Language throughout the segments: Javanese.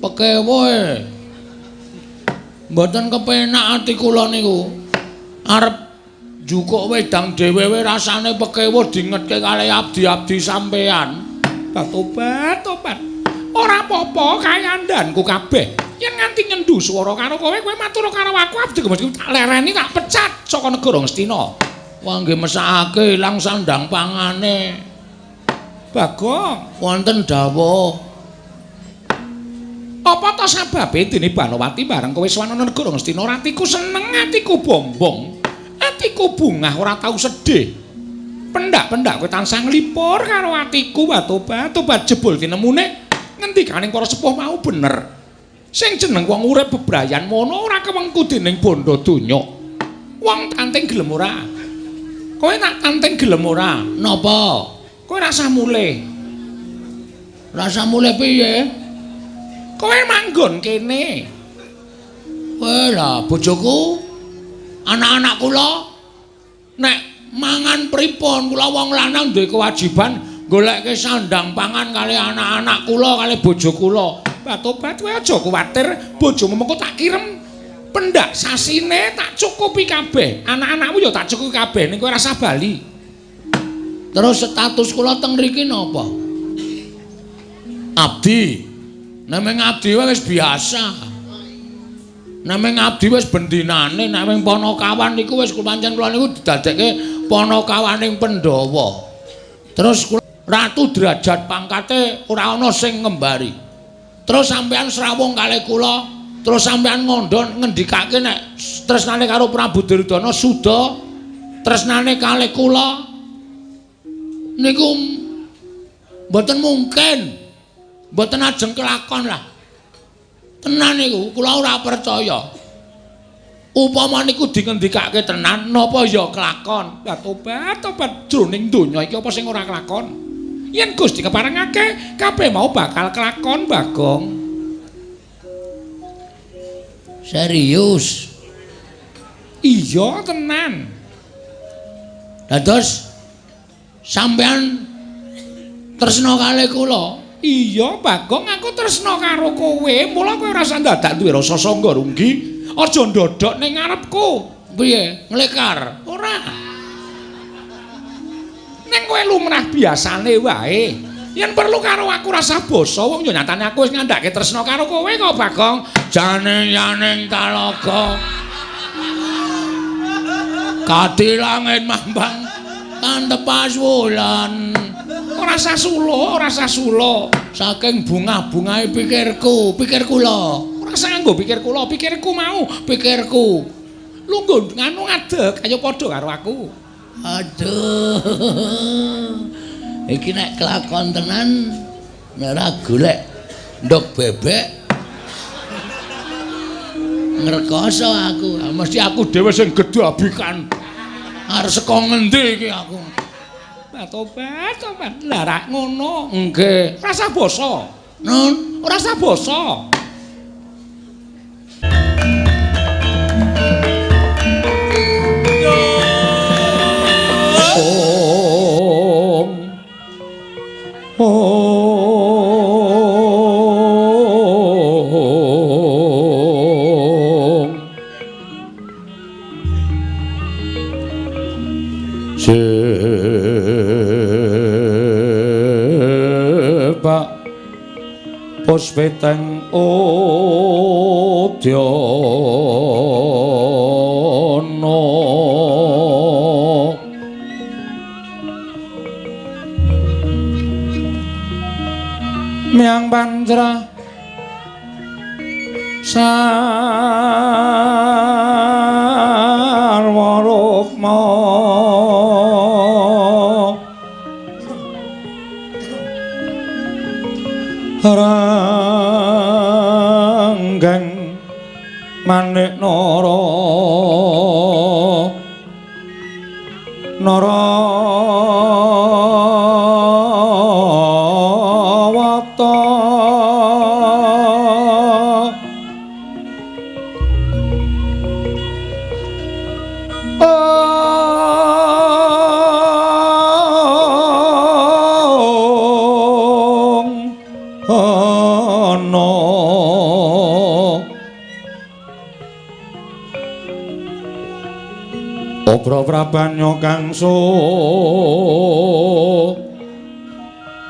Pekewoe. Mboten kepenak ati kula niku. Arep njukuk wedang dhewe rasane pekewuh dingetke kalih abdi-abdi sampean. Tobat, tobat. Ora apa-apa kayandanku kabeh. Yen nganti nyendu swara karo kowe, kowe matur karo aku abdi mesti tak lereni tak pecat saka negara Ngastina. Wah nggih mesakake ilang sandang pangane. Bagong, wonten dawuh. Apa ta sababe dene Banowati bareng kowe sowan ana negara Ngastina atiku seneng, atiku bombong, atiku bungah ora tau sedih. Pendak-pendak kowe tansah nglipur karo atiku, tobat, tobat jebul tinemune ngendikaning para sepuh mau bener. Sing jeneng wong urip bebrayan mono ora kewengku dening bondo donya. Wong tanting gelem ora? Kowe tak tanting gelem ora? Napa? Kowe rasah mulih. Rasah mulih piye? Kowe manggon kene. Weh lah bojoku, anak-anak kula nek mangan pripun? Kula wong lanang duwe kewajiban golekke sandang pangan kali anak-anak kula kali bojo kula. Tobat kowe aja kuwatir, bojomu mengko tak kirem pendak sasine tak cukupi kabeh. Anak-anakmu ya tak cukupi kabeh ning kowe rasah bali. Terus status kula teng mriki napa? Abdi. Nek abdi wis biasa. Nek abdi wis bendinane, nek wing panakawan niku wis pancen kula niku didadekke panakawaning Pandhawa. Terus kula ratu derajat pangkate ora ana sing ngembari. Terus sampean srawung kalih kula, terus sampean ngandha ngendikake nek tresnane karo Prabu Duryudana suda tresnane kalih kula niku mboten mungkin. Mboten ajeng kelakon lah. Tenan niku kula ora percaya. Upama niku dingendikake tenan napa ya kelakon? Lah tobat, tobat jroning donya iki apa sing ora kelakon? Yen Gusti keparengake kabeh mau bakal kelakon, Bagong. Serius? Iya tenan. Dados sampean tresna kalih kula? Iya Bagong, aku tresna karo kowe. Mula kowe ora usah dadak duwe rasa sangga runggi. Aja ndodhok ning ngarepku. Piye? Nglekar? Ora. Ning kowe lumrah biasane wae. Yen perlu karo aku rasa basa, wong ya nyatane aku wis ngandhake tresna karo kowe kok, Bagong. Jane yaning talaga. Kadi langit mambang tantepas wulan. Ora sah sulo, ora sah sulo. Saking bungah-bungahe pikirku, pikir kula. Ora sah nganggo pikir kula, pikirku mau, pikirku. Lungguh nganu ngadeg, ayo padha karo aku. Aduh. Iki nek kelakon tenan nek ora golek ndok bebek ngrekoso aku. Mesti aku dhewe sing gedhabikan. Arep saka ngendi iki aku? Tobat, tobat. Lah rak ngono. Nggih. Ora sah basa. Nun, ora sah basa. Om. Om. Sepak puspiteng udyana miang panjra sarwa rukma ranggeng manik nara nara wata ong ana. Obra prabanya kang so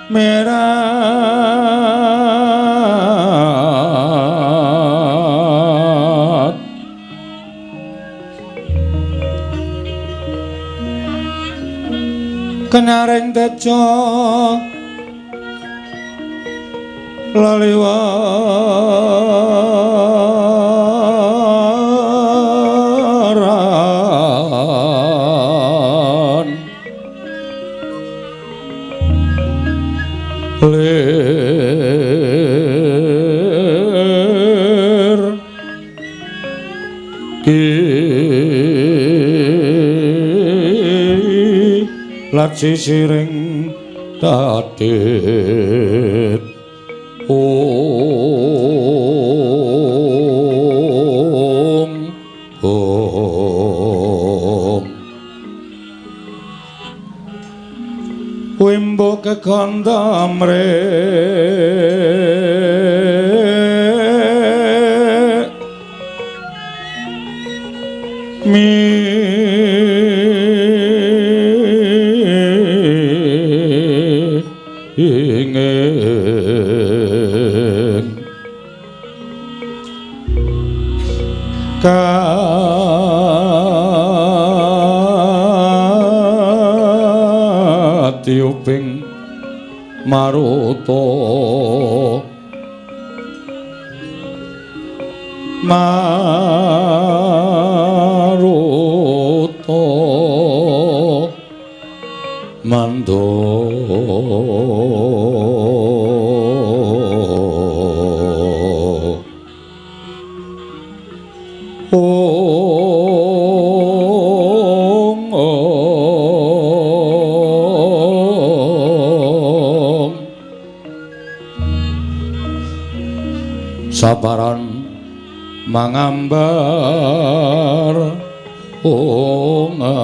merat kenaring tejo laliwaran lir kilat sisiring tadit ong ong wimbo kekandamre mi ingin katiuping maruta maruta mando ong ong sabaran mangambar ungas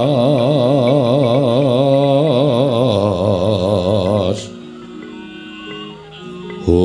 ong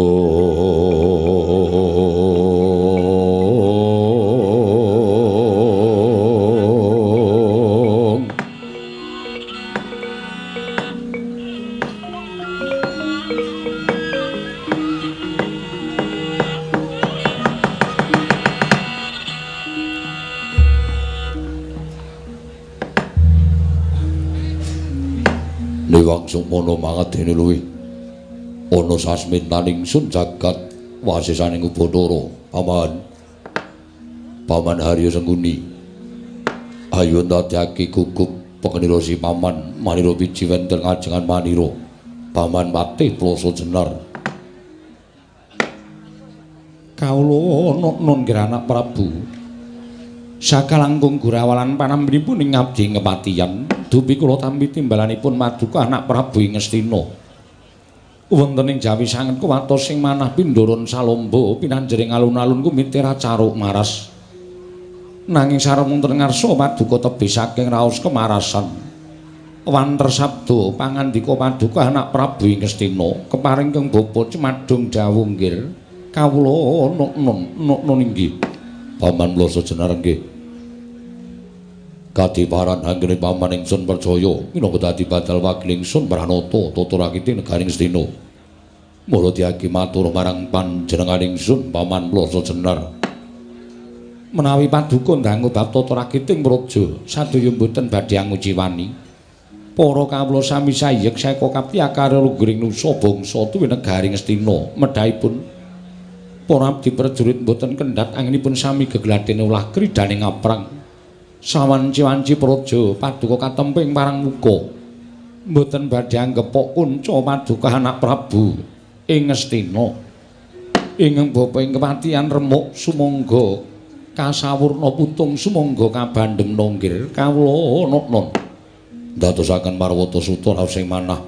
Niwang sukmana mangadene luwih ana sasmintaning sun jagat wasisaning Ubathara. Paman, Paman Harya Sengkuni, ayo ndadekake gugup pengenira si Paman manira biji wenten ngajengan manira. Paman Patih Ploso Jenar. Kawula nun nggih anak Prabu. Sakalangkung gurawalan panambinipun ing ngabdi kepatihan, dupi kula tampi timbalanipun maduka anak Prabu ing Ngastina. Wonten ing Jawi sanget kuwatos sing manah pindharan salomba pinanjering alun-alun kumitira caruk maras. Nanging sareng wonten ngarsa paduka tebih saking raos kemarasan. Wanter sabda pangandika paduka anak Prabu ing Ngastina keparing keng bapa cemadung dawuh nggih kawula nun inggih. Paman Ploso Jenar nggih. Kadiparan anggene paman ingsun percaya minangka dadi badal wakil ingsun Pranata tata rakiti negaring Ngastina. Mula diagi matur marang panjenengan ingsun Paman Ploso Jenar. Menawi paduka ndangu bab tata rakiting praja sadaya mboten badhe anguciwani. Para kawula sami sayek saeka kapti akarya luguring nusa bangsa tuwi negari Ngastina. Medhahipun para abdi prajurit mboten kendhat anginipun sami gegladhen ulah kridane ngaprang. Sawanci-wanci praja paduka katemping parang muka. Mboten badhe anggepok kunca paduka anak Prabu ing Ngastina. Ingkang bapa ing kepatihan remuk sumangga kasawurna putung sumangga kabandhem nggir kawula nun. Ndadosaken marwata suta raos sing manah.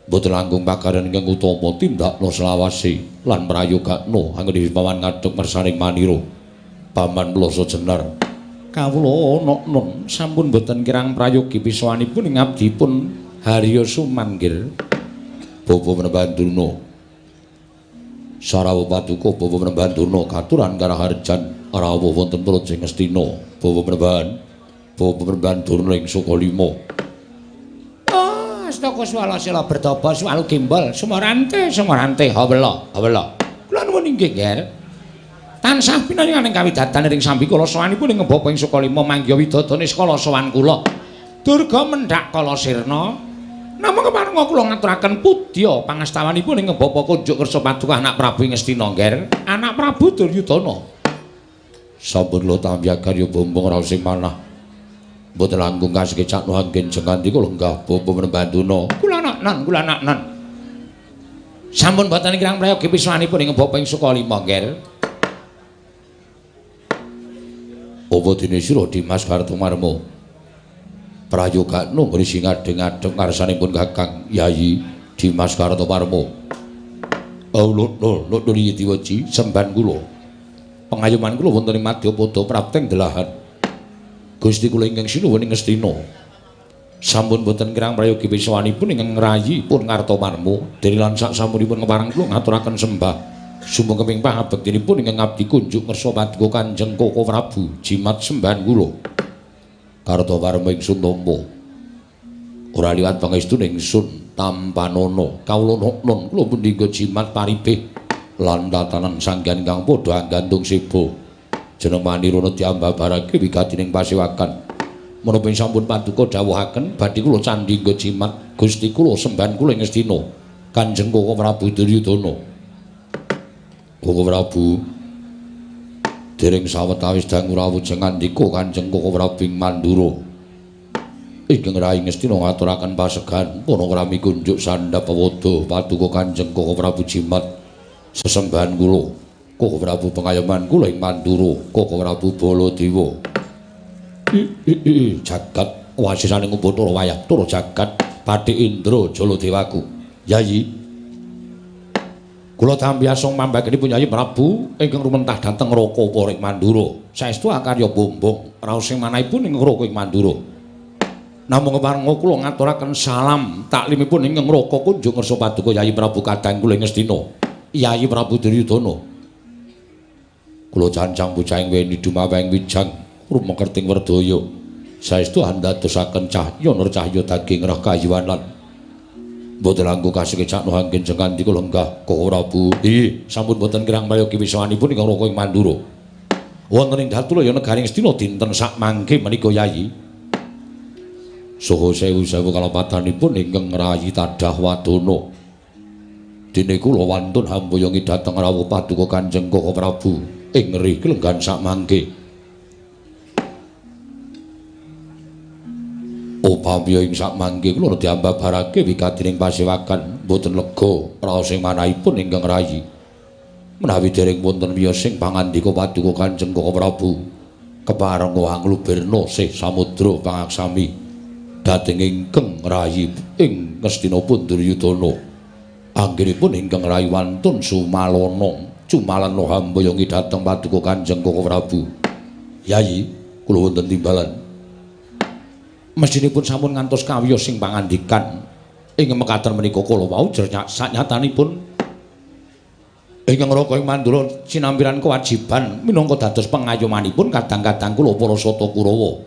Mboten langkung pakaryan ingkang utama tindakna selawase lan prayogakna anggene paman ngadhep mersaning manira. Paman Ploso Jenar. Kawula nun sampun boten kirang prayogi pisawanipun ing abdipun Harya Sumanggir. Bapa Panembahan Durna. Sarawuh paduka Bapa Panembahan Durna katuran karaharjan rawuh wonten praja Ngastina. Bapa Panembahan. Bapa Panembahan Durna ing Sukalima. Oh, astaka swala sila bertapa swalu gembol sumorante sumorante hawela hawela. Kula nuwun inggih, Nger. Tansah pinangan ing kawidatan ing sambikala sowanipun ing Bapa ing Sukalima manggiha widodane skala sowan kula. Durga mendhak kala sirna. Namung keparenga kula ngaturaken pudya pangastawanipun ing Bapa kunjuk kersa paduka anak Prabu ing Ngastina, Nger. Anak Prabu Duryudana. Sampun kula tampi karya bombong raos sing manah. Mboten langkung kasekecakno anggen jengandika lenggah Bapa Panembahan Durna. Kula naknan, kula naknan. Sampun boten kirang prayogi piswanipun ing Bapa ing Sukalima, Nger. Apa dene sira Dimas Kartomarma? Prayogakno ngrisi ngadeg-ngadeg ngarsanipun Kakang Yayi Dimas Kartomarma. Aulutno nuturi diweji semban kula. Pengayoman kula wonten ing Madyapada prapteng delahan. Gusti kula ingkang sinuwun ing Ngastina. Sampun boten kirang prayogi piswanipun ingkang ngrayi pun Kartomarma. Dene lan sak sampunipun kepareng kula ngaturaken sembah. Sumung keping pangabektinipun ingkang ngabdi kunjuk ngersa paduka Kanjeng Koko Prabu jimat sembahan kula. Kartomarma ingsun tampa. Ora liwat pangestune ingsun tampanana kawula noknon kula punika jimat paribeh lan tatanan sanggan ingkang padha anggantung seba. Jeneng manirana diambabarake wigatining pasewakan. Menapa ing sampun paduka dawuhaken badhe kula candhi nggo jimat Gusti kula sembahan kula ing Ngastina Kanjeng Koko Prabu Duryudana. Koko Prabu dereng sawetawis dangu rawuh jengandika Kanjeng Koko Prabu ing Mandura. Ingkang rayi Ngastina ngaturaken pasegan panakrami kunjuk sandhap pewadha paduka Kanjeng Koko Prabu jimat sesembahan kula. Koko Prabu pengayoman kula ing Mandura, Koko Prabu Baladewa. Jagat wasisaning Bathara wayah Bathara jagat Patih Indra Jaladewaku. Yayi kula tampi asung pambagenipun Yayi Prabu ingkang rumentah dhateng Raka ing Mandura. Saestu akarya bombong raos sing manahipun ing Raka ing Mandura. Namung keparenga kula ngaturaken salam taklimipun ingkang Raka kunjung ngersa paduka Yayi Prabu kadang kula ing Ngastina. Yayi Prabu Duryudana. Kula cancang bocahing weni dumaweng wijang rumekerting werdaya. Saestu andadosaken cahya nur cahya daging rah kayuwanan. Mboten langkung kasekecakno anggen jengandika lenggah Koko Prabu. Inggih, sampun boten kirang prayogi wiswanipun ingkang Raka ing Mandura. Wonten ing Datulaya negari Ngastina dinten sakmangke menika Yayi. Saha sewu-sewu kalepatanipun ingkang ngrayi tadah wadana. Dene kula wantun hamboyongi dhateng rawuh paduka Kanjeng Koko Prabu ing ngrih klenggan sakmangke. Upami ing sakmangke kula diambabarake wigatining pasewakan mboten lega raos sing manahipun ingkang rayi. Menawi dereng wonten wiyos sing pangandika paduka Kanjeng Koko Prabu keparenga anglubirna sih samudra pangaksami dhateng ingkang rayi ing Ngastina pun Duryudana. Anggenipun ingkang rayi wantun sumalana cumalana hamboyongi dhateng paduka Kanjeng Koko Prabu. Yayi kula wonten timbalan. Mestinipun sampun ngantos kawiyos sing pangandikan ing mekaten menika kala wau sanyatanipun ingkang Raka ing Mandura sinampiran kewajiban minangka dados pengayomanipun kadang-kadang kula para Sata Kurawa.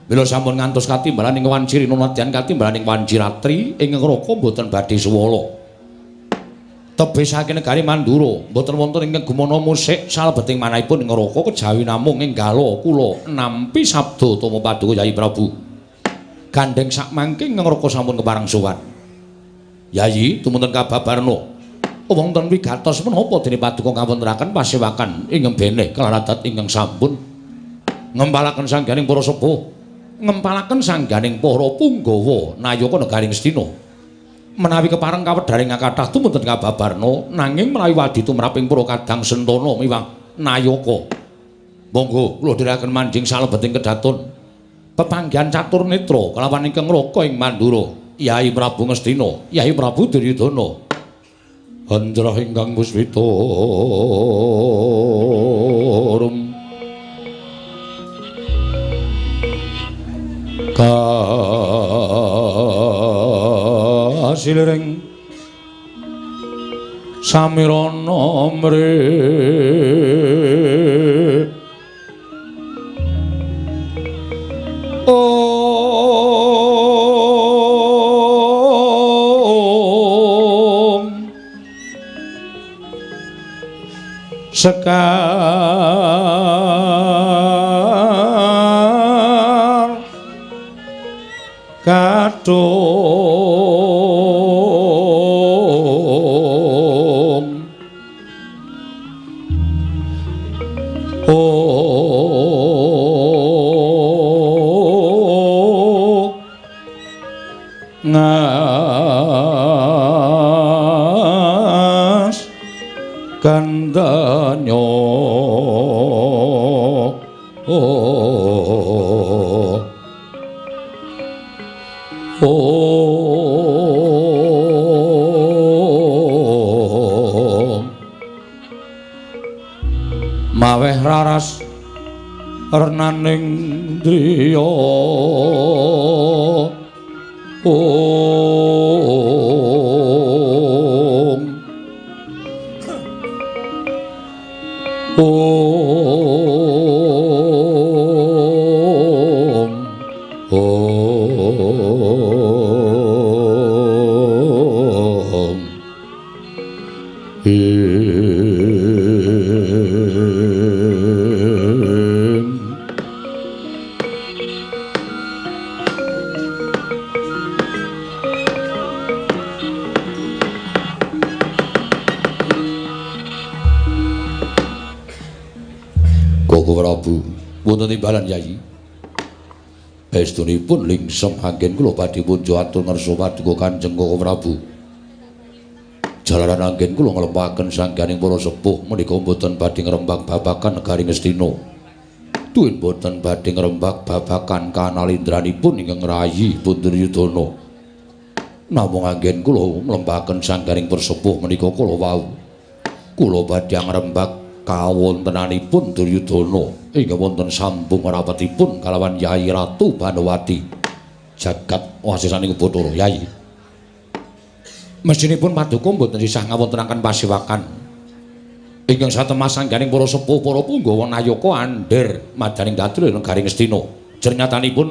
Mila sampun ngantos katimbalan ing wanci rina nadyan katimbalan ing wanci ratri ingkang Raka mboten badhe suwala. Tebih saking negari Mandura mboten wonten ingkang gumana musik salebeting manahipun ing Raka kejawi namung enggala kula nampi sabda tama paduka Yayi Prabu. Gandheng sakmangke ing Raka sampun kepareng sowan. Yayi tumunten kababarna wonten wigatos menapa dene paduka ngawontenaken pasewakan ingkang beneh kelaradat ingkang sampun ngempalaken sangganing para sepuh, ngempalaken sangganing para punggawa nayaka negari Ngastina. Menawi kepareng kawedharing kathah tumunten kababarna nanging menawi wadi tumraping para kadang sentana miwah nayaka monggo kula dherekaken manjing salebeting kedaton pepanggihan catur netra kelawan ingkang Raka ing Mandura Yayi Prabu Ngastina Yayi Prabu Duryudana. Andrah ingkang puspita rum kasiliring samirana mre Sekar kadung ngas kandanyo maweh raras renaning driya om om om Koko Prabu, wonten imbalan Yayi. Estunipun lingsem anggen kula badhe punjo atur ngersa paduka Kanjeng Koko Prabu. Jalaran anggen kula nglempaken sangganing para sepuh menika mboten badhe ngrembak babagan negari Ngastina. Tuwin mboten badhe ngrembak babagan kanalindranipun ingkang rayi Punduryudana. Namung anggen kula nglempaken sangganing para sepuh menika kala wau. Kula badhe ngrembak kawontenanipun Duryudana ingkang wonten sambung rapetipun kalawan Yayi Ratu Banowati. Jagat wasisaning Bathara Yayi. Mestinipun paduka mboten sisah ngawontenaken pasewakan. Ingkang satemas sangganing para sepuh para punggawa nayaka andher madaning dadi negari Ngastina. Jernyatanipun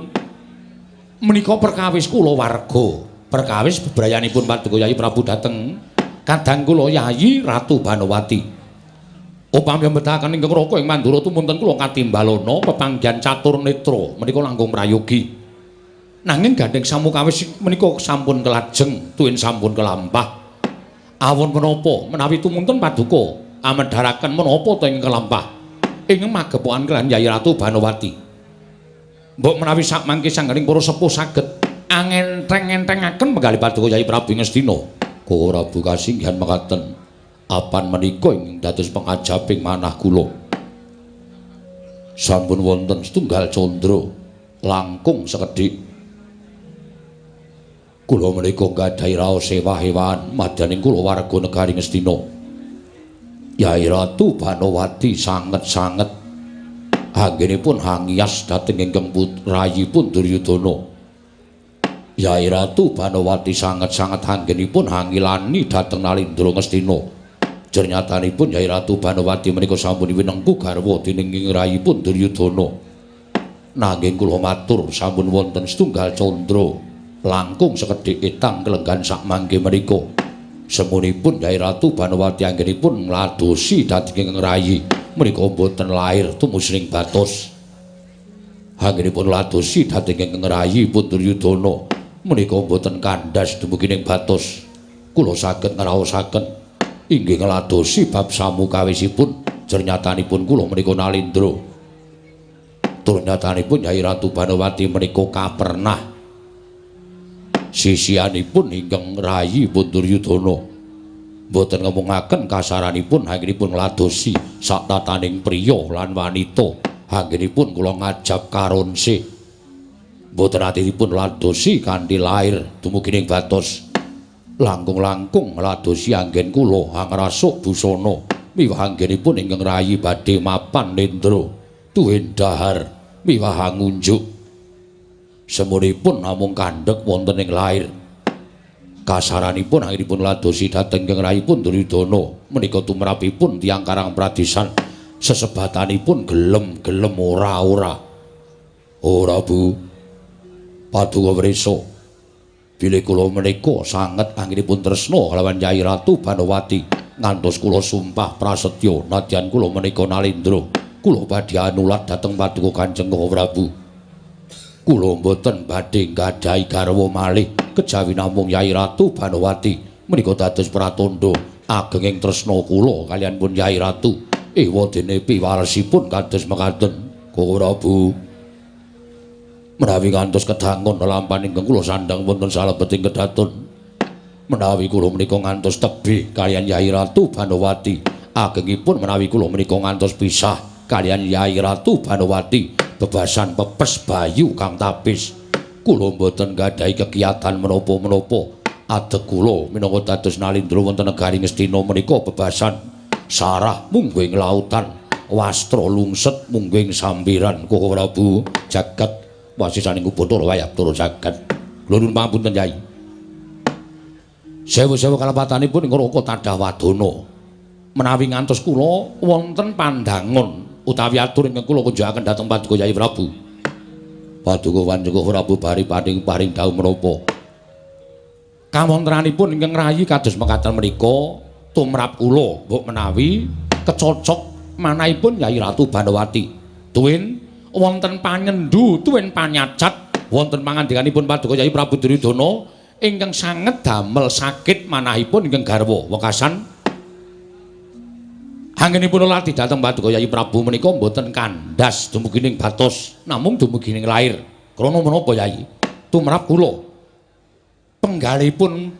menika perkawis kula warga, perkawis bebrayanipun paduka Yayi Prabu dhateng kadang kula Yayi Ratu Banowati. Upami mbetahaken ingkang raka ing Mandura tumunten kula katimbalana pepanggihan catur netra menika langkung prayogi. Nanging gandheng samukawis menika sampun kelajeng tuwin sampun kelampah. Awon menapa menawi tumunten paduka amedharaken menapa ta ingkang kelampah ing magepokan kaliyan Yayi Ratu Banowati. Mbok menawi sakmangke sangganing para sepuh saged angentheng-enthengaken penggalih paduka Yayi Prabu Ngastina. Koko Prabu kasinggihan mekaten. Apan menika ing dados pengajaping manah kula. Sampun wonten setunggal candra langkung sekedhik. Kula menika nggadahi raos ewah-ewahan madaning kula warga negari Ngastina. Yayi Ratu Banowati sanget-sanget anggenipun hangias dhateng ingkang rayipun Duryudana. Yayi Ratu Banowati sanget-sanget anggenipun hangilani dhateng Nalindra Ngastina. Jernyatanipun Yayi Ratu Banowati menika sampun winengku garwa dening ing rayipun Duryudana. Nanging kula matur sampun wonten setunggal candra langkung sekedhik etang kelenggan sakmangke menika. Semunipun Yayi Ratu Banowati anggenipun ngladosi dhateng ing rayi menika mboten lair tumusring batos. Anggenipun ngladosi dhateng ing rayi pun Duryudana menika mboten kandhas dumugi ing batos. Kula saged ngraosaken inggih ngladosi bab samukawisipun jernyatanipun kula menika nalindra. Tur nyatanipun Yayi Ratu Banowati menika kapernah sisianipun ingkang rayi pun Duryudana. Mboten ngemungaken kasaranipun anggenipun ngladosi saktataning priya lan wanita. Anggenipun kula ngajab karonse. Mboten atinipun ngladosi kanthi lair dumugi ing batos. Langkung-langkung ngladosi anggen kula angrasuk busana miwah anggenipun ingkang rayi badhe mapan nendra tuwin dahar miwah ngunjuk. Semunipun namung kandhek wonten ing lair. Kasaranipun anggenipun ngladosi dhateng ingkang rayipun Duryudana menika tumrapipun tiyang Karang Pradisan sesebatanipun gelem-gelem ora-ora. Ora Bu, paduka wrisa bilih kula menika sanget anggenipun tresna kalawan Yayi Ratu Banowati. Ngantos kula sumpah prasetya nadyan kula menika Nalendra, kula badhe anulat dhateng Paduka Kanjeng Prabu. Kula mboten badhe nggadahi garwa malih kejawi namung Yai Ratu Banowati menika dados pratandha agenging tresna kula kaliyan pun Yai Ratu. Ewa dene piwaresipun kados mekaten, Koko Prabu. Menawi ngantos kedangon lelampahan ingkang kula sandhang wonten salebeting kedaton, menawi kula menika ngantos tebih kaliyan Yai Ratu Banowati, agengipun menawi kula menika ngantos pisah kaliyan Yai Ratu Banowati bebasan pepes bayu kang tapis, kula mboten nggadahi kegiatan menapa-menapa. Adeg kula minangka dados Nalendra wonten negari Ngastina menika bebasan sarah mungguing lautan, wastra lungset mungguing sambiran. Koko Prabu, jagat wasisaning Bathara wayah Bathara jagat. Kula nuwun pangapunten Yai. Sewu-sewu kalepatanipun ing Raka tadah wadana. Menawi ngantos kula wonten pandangon utawi atur ingkang kula kunjukaken dhateng Paduka Yai Prabu. Paduka Panjenengan Prabu bari paring dawuh menapa? Kawontenanipun ingkang rayi kados mekaten menika tumrap kula mbok menawi kecocok manahipun Yai Ratu Banowati. Tuwin wonten panyendu, tuwin panyacat wonten pangandikanipun Paduka Yai Prabu Duryudana ingkang sanget damel sakit manahipun ingkang garwa. Wekasan anggenipun lati dhateng Paduka Yai Prabu menika mboten kandhas dumugi ning batos, namung dumugi ning lair. Krana menapa Yai? Tumrap kula penggalipun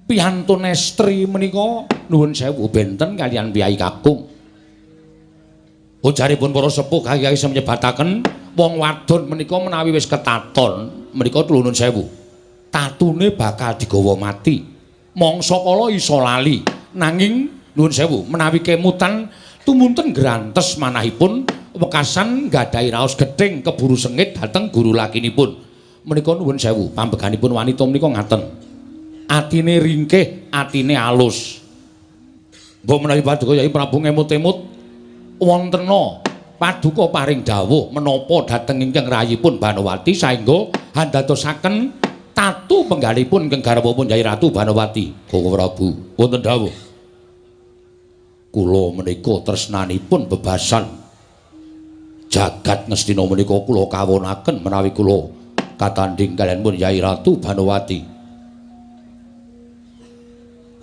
piyantun estri menika nuwun sewu benten kaliyan piyai kakung. Ujaripun para sepuh kaya isa nyebataken wong wadon menika menawi wis ketaton menika nuwun sewu tatune bakal digawa mati. Mangsa kala iso lali, nanging nuwun sewu menawi kemutan tumunten grantes manahipun wekasan nggadahi raos gething keburu sengit dhateng guru lakinipun. Menika nuwun sewu pambeganipun wanita menika ngaten. Atine ringkih, atine alus. Mbok menawi Paduka Yai Prabu ngemut-emut wontena paduka paring dawuh menapa dhateng ingkang rayipun Banowati saengga handadosaken tatu penggalipun ingkang garwapun Yai Ratu Banowati. Koko Prabu, wonten dawuh. Kula menika tresnanipun bebasan jagat Ngastina menika kula kawonaken menawi kula katandhing kaliyan pun Yai Ratu Banowati.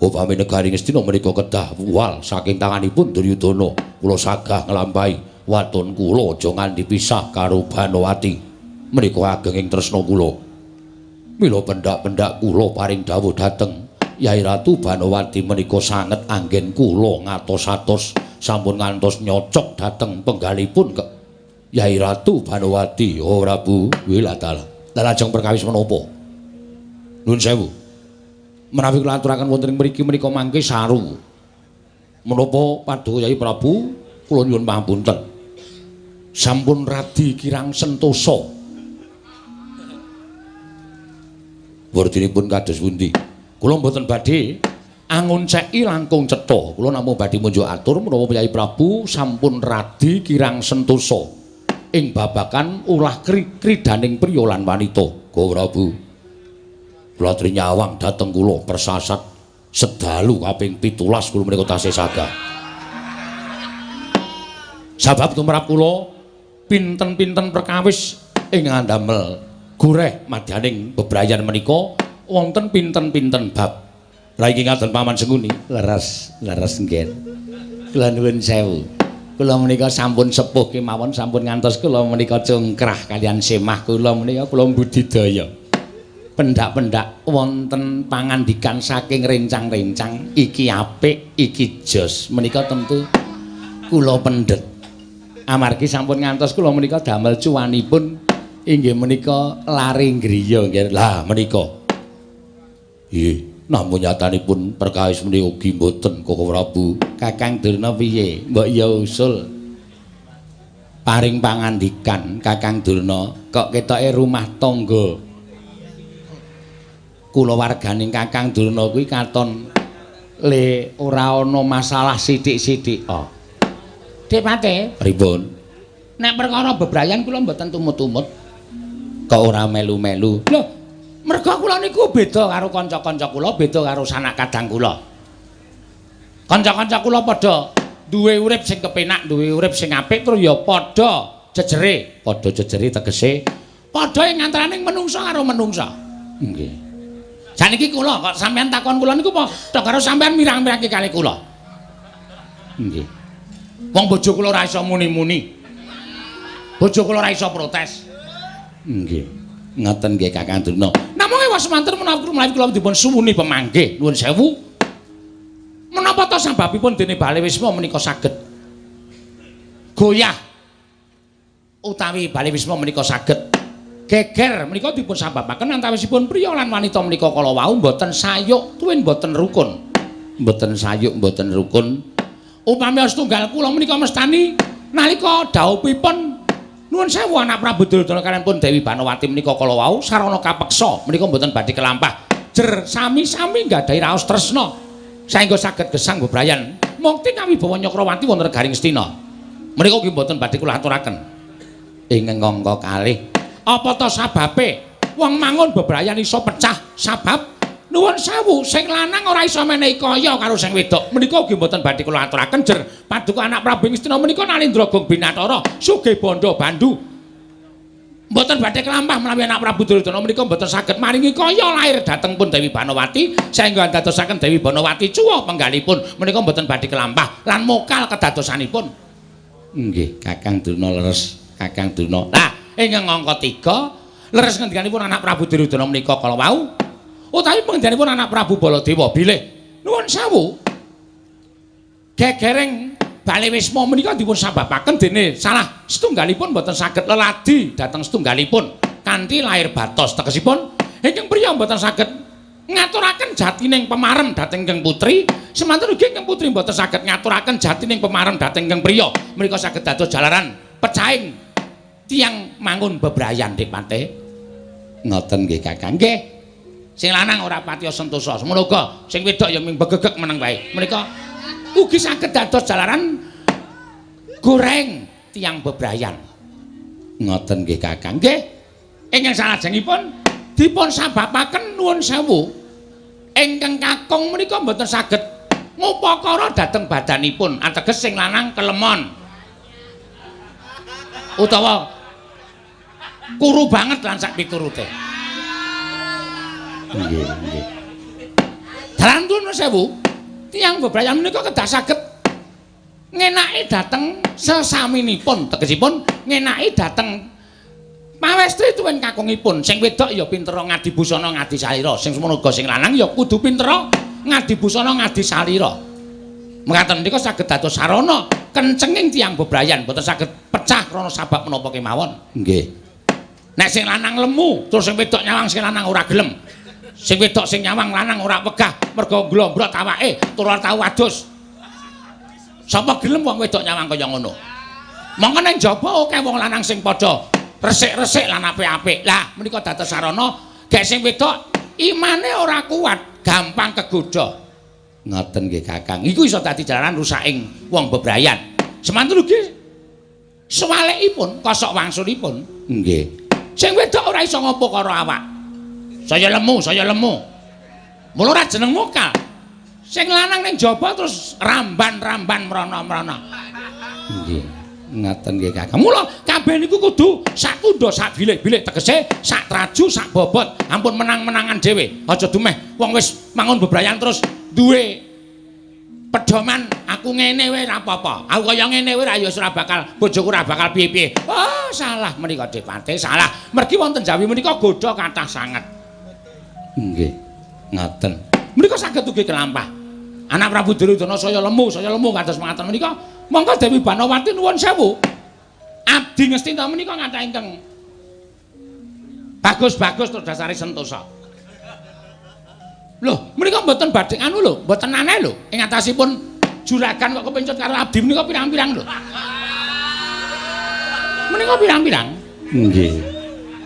Upami negari Ngastina menika kedah wal saking tanganipun Duryudana, kula sagah nglampahi waton kula aja nganti pisah karo Banowati. Menika agenging tresna kula. Mila pendak-pendak kula paring dawuh dhateng Yai Ratu Banowati menika sanget anggen kula ngatos-atos sampun ngantos nyocok dhateng penggalipun Yai Ratu Banowati. Oh Prabu, wilatala. Lah lajeng perkawis menapa? Nuwun sewu. Menawi kula aturaken wonten ing mriki menika mangke saru. Menapa Paduka Yai Prabu kula nyuwun pangapunten. Sampun radi kirang sentosa. Wurdinipun kados pundi? Kula mboten badhe angonceki langkung cetha. Kula namung badhe munjuk atur menapa Yai Prabu sampun radi kirang sentosa ing babagan ulah kridaning priya lan wanita. Go Prabu. Kula aturi nyawang dhateng kula persasat sedalu kaping 17 kula menika tasih sagah. Sabab tumrap kula pinten-pinten perkawis ing ngandamel goreh madyaning bebrayan menika wonten pinten-pinten bab. Lah iki ngaten Paman Sengkuni. Leres, leres nggih. Kula nuwun sewu. Kula menika sampun sepuh kemawon, sampun ngantos kula menika congkrah kaliyan semah kula menika kula budidaya. Pendak-pendak wonten pangandikan saking rencang-rencang iki apik, iki jos. Menika tentu kula pendhet. Amargi sampun ngantos kula menika damel cuwanipun inggih menika lare griya nggih. Lah menika. Nggih. Namung nyatanipun perkawis menika ugi mboten Koko Prabu. Kakang Durna piye? Mbok ya usul paring pangandikan Kakang Durna, kok ketoke rumah tangga kulawarganing Kakang Durna kuwi katon le ora ana masalah sithik-sithik. Oh. Dik Pate, pripun? Nek perkara bebrayan kula mboten tumut-tumut. Kok ora melu-melu? Lho, merga kula niku beda karo kanca-kanca kula, beda karo sanak kadang kula. Kanca-kanca kula padha duwe urip sing kepenak, duwe urip sing apik tur ya padha jejere, padha jejere tegese padha ing antaraning menungsa karo menungsa. Nggih. Saniki kula kok sampean takon kula niku padha karo sampean mirang-mirangke kali kula. Nggih. Wong bojo kula ora iso muni-muni. Bojo kula ora iso protes. Nggih. Ngoten nggih Kakang Durna. Namung ewas semanten menawi kula dipun suwuni pemanggih. Nuwun sewu. Menapa ta sababipun dene Bale Wisma menika saged goyah utawi Bale Wisma menika saged geger menika dipun sababaken antawisipun priya lan wanita menika kala wau mboten sayuk tuwin mboten rukun. Mboten sayuk mboten rukun. Upami setunggal kula menika mestani nalika dhaupipun nuwun sewu anak Prabu Duryudana kaliyan pun Dewi Banowati menika kala wau sarana kapeksa menika mboten badhe kelampah. Jer sami-sami nggadahi raos tresna saengga saged gesang bebrayan mukti kawibawa Nyakrawati wonten Garing Astina. Menika ugi mboten badhe kula aturaken. Ing angka kalih apa ta sababe wong mangun bebrayan iso pecah sabab nuwun sewu sing lanang ora iso menehi kaya karo sing wedok. Menika ugi mboten badhe kula aturaken. Jer paduka anak Prabu Ngastina menika Nalindra Gong Binatara sugih bondo bandu mboten badhe kelampah menawi anak Prabu Duryudana menika mboten saged maringi kaya lair dhateng pun Dewi Banowati saengga andadosaken Dewi Banowati cuwa penggalipun menika mboten badhe kelampah lan mokal kedadosanipun. Nggih Kakang Durna leres Kakang Durna. Lah ingkang angka 3 leres ngendikanipun anak Prabu Duryudana menika kala wau utawi pengendikanipun anak Prabu Baladewa bilih nuwun sewu gegereng Bale Wisma menika dipun sababaken dene salah setunggalipun mboten saged leladi dhateng setunggalipun kanthi lair batos tegesipun ingkang priya mboten saged ngaturaken jatining pemarem dhateng ingkang putri semanten ugi ingkang putri mboten saged ngaturaken jatining pemarem dhateng ingkang priya menika saged dados jalaran pecahing tiyang mangun bebrayan Dipate. Ngoten nggih Kakang. Nggih. Sing lanang ora patiya sentosa, semono uga sing wedok ya ming begegeg meneng wae. Menika ugi saged dados jalaran goreng tiyang bebrayan. Ngoten nggih Kakang. Nggih. Ingkang salajengipun dipun sababaken nuwun sewu ingkang kakung menika mboten saged ngupakara dhateng badanipun, ateges sing lanang kelemon utawa kuru banget lan sak piturute. Nggih, nggih. Dalan nuwun sewu, tiyang bebrayan menika kedah saged ngenaki dhateng sesaminipun, tegesipun ngenaki dhateng pawestri tuwin kakungipun. Sing wedok ya pintera ngadi busana ngadi salira, sing semono uga sing lanang ya kudu pintera ngadi busana ngadi salira. Mekaten menika saged dados sarana kencenging tiyang bebrayan, boten saged pecah krana sabab menapa kemawon. Nggih. Nek sing lanang lemu, terus sing wedok nyawang sing lanang ora gelem. Sing wedok sing nyawang lanang ora wegah mergo glombrot awake tur ora tau adus. Sapa gelem wong wedok nyawang kaya ngono? Mongko ning jaba akeh wong lanang sing padha resik-resik lan apik-apik. Lah menika dados sarana gek sing wedok imane ora kuat, gampang kegodha. Ngoten nggih Kakang. Iku iso dadi jalaran rusaking wong bebrayan. Semanten ugi swalikipun, kosok wangsulipun. Nggih. Sing wedok ora iso ngopo karo awak. Saya lemu, saya lemu. Mula ora jeneng mokal. Sing lanang ning jaba terus ramban-ramban mrana-mrana. Nggih. Ngaten nggih Kakang. Mula kabeh niku kudu sak tundha sak bilik-bilik tegese sak traju sak bobot. Ampun menang-menangan dhewe. Aja dumeh wong wis mangun bebrayan terus duwe pedoman aku ngene wae ora apa-apa. Aku kaya ngene wae ra ya ora bakal bojoku ora bakal piye-piye. Oh, salah menika Depate, salah. Mergi wonten Jawi menika godha kathah sanget. Nggih. Ngaten. Menika saged ugi kelampah. Anak Prabu Duryudana saya lemu kados mangaten menika. Monggo Dewi Banowati nuwun sewu. Abdi Ngastina menika kathah ingkang bagus-bagus terus dasare sentosa. Loh, menika mboten badhe anu lho, mboten aneh lho. Ing atasipun juragan kok kepencut karo abdi menika pirang-pirang lho. Menika pirang-pirang. Nggih.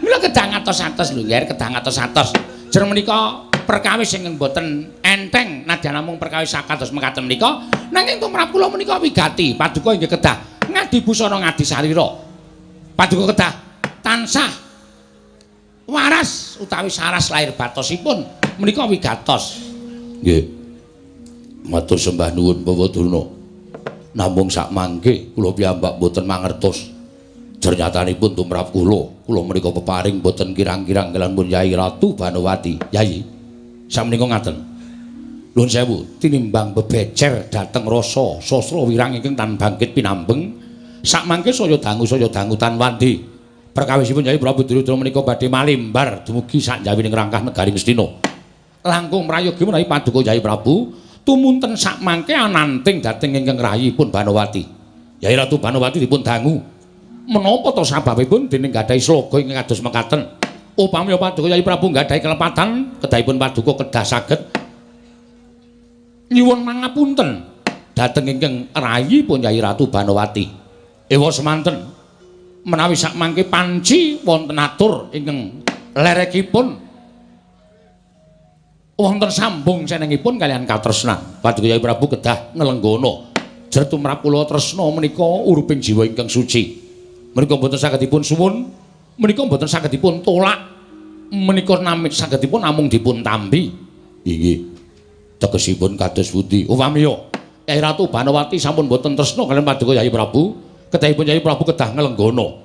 Mila kedah ngatos-atos lho, nggih, kedah ngatos-atos. Jer menika perkawis ingkang mboten enteng nadyan namung perkawis sakados mekaten menika, nanging tumrap kula menika wigati paduka inggih kedah ngadi busana ngadi salira. Paduka kedah tansah waras utawi saras lahir batosipun menika wigatos. Nggih. Matur sembah nuwun Bapak Durna. Namung sak mangke kula piyambak boten mangertos. Jernyatanipun tumrap kula, kula menika peparing boten kirang-kirang kaliyan pun Yai Ratu Banowati. Yai, sakmenika ngaten. Nuwun sewu, tinimbang bebecer dhateng rasa sastra wirang ingkang tan bangkit pinambeng, sak mangke saya dangu tan wandi. Perkawisipun Yai Prabu Duryudana menika badhe malimbar dumugi sakjawining rangkah negari Ngastina. Langkung prayogi menawi paduka Yai Prabu tumunten sak mangke ananting dhateng ingkang rahipun Banowati. Yai Ratu Banowati dipun dangu. Menapa to sababipun dening gadhahi sloga ingkang kados mekaten? Upami paduka Yai Prabu gadhahi kelepatan, kedahipun paduka kedah saged nyuwun mangapunten dhateng ingkang rahipun Yai Ratu Banowati. Ewa semanten menawi sak mangke panci wonten atur ingkang lerekipun wonten sambung senengipun kaliyan katresnan. Paduka Yai Prabu kedah nglenggana. Jer tumrap kula tresna menika uruping jiwa ingkang suci. Menika mboten saged dipun suwun, menika mboten saged dipun tolak, menika namung saged dipun namung dipun tampi. Inggih. Tegesipun kados pundi? Upamiya Yai Ratu Banowati sampun mboten tresna kaliyan paduka Yai Prabu, kedahipun Yai Prabu kedah nglenggana.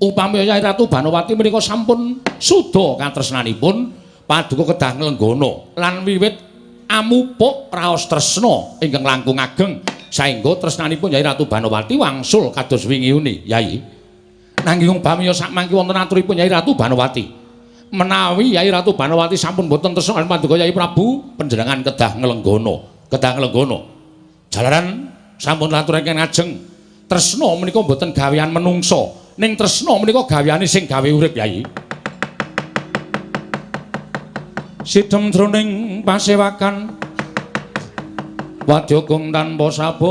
Upami Yai Ratu Banowati menika sampun suda katresnanipun, paduka kedah nglenggana lan wiwit amupuk raos tresna ingkang langkung ageng saengga tresnanipun Yai Ratu Banowati wangsul kados wingi uni. Yai, nanging upamiya sakmangke wonten aturipun Yai Ratu Banowati, menawi Yai Ratu Banowati sampun boten tresna kaliyan paduka Yai Prabu, panjenengan kedah nglenggana, kedah nglenggana. Jalaran sampun aturaken ngajeng, tresna menika boten gawean menungsa, ning tresna menika gaweane sing gawe urip. Yai, sidem jroning pasewakan wadya gong tanpa sabawa,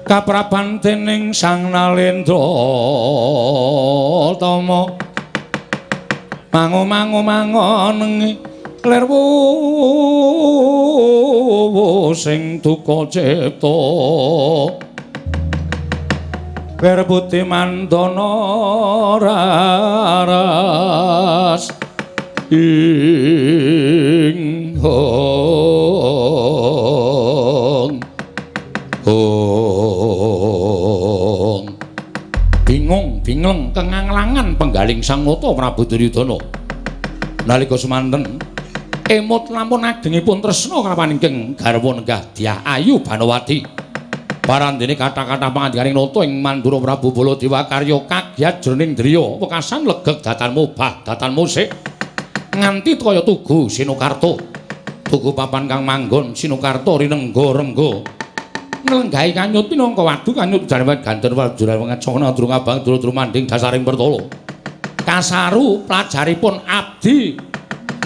kapraban dening Sang Nalendra Tama, mangu-mangu mangonengi lir sing duka cipta, lir putih mandana raras ing hong hong. Bingung bingleng kenganglangan penggaling Sang Nata Prabu Duryudana. Nalika semanten emut lampun agengipun tresna kalawan ingkang garwa nenggah Dyah Ayu Banowati. Parandene kathah-kathah pangandikaning nata ing Mandura Prabu Baladewa karya kagyat jroning driya wekasan legeg datan mubah datan musik nganti kaya tugu Sinukarta. Tugu papan kang manggon Sinukarta rinengga rengga nglenggahi kanyut pinangka wadu kanyut jarwan ganten wajuran ngacana durung abang durung manding dasaring pertala. Kasaru pelajaripun abdi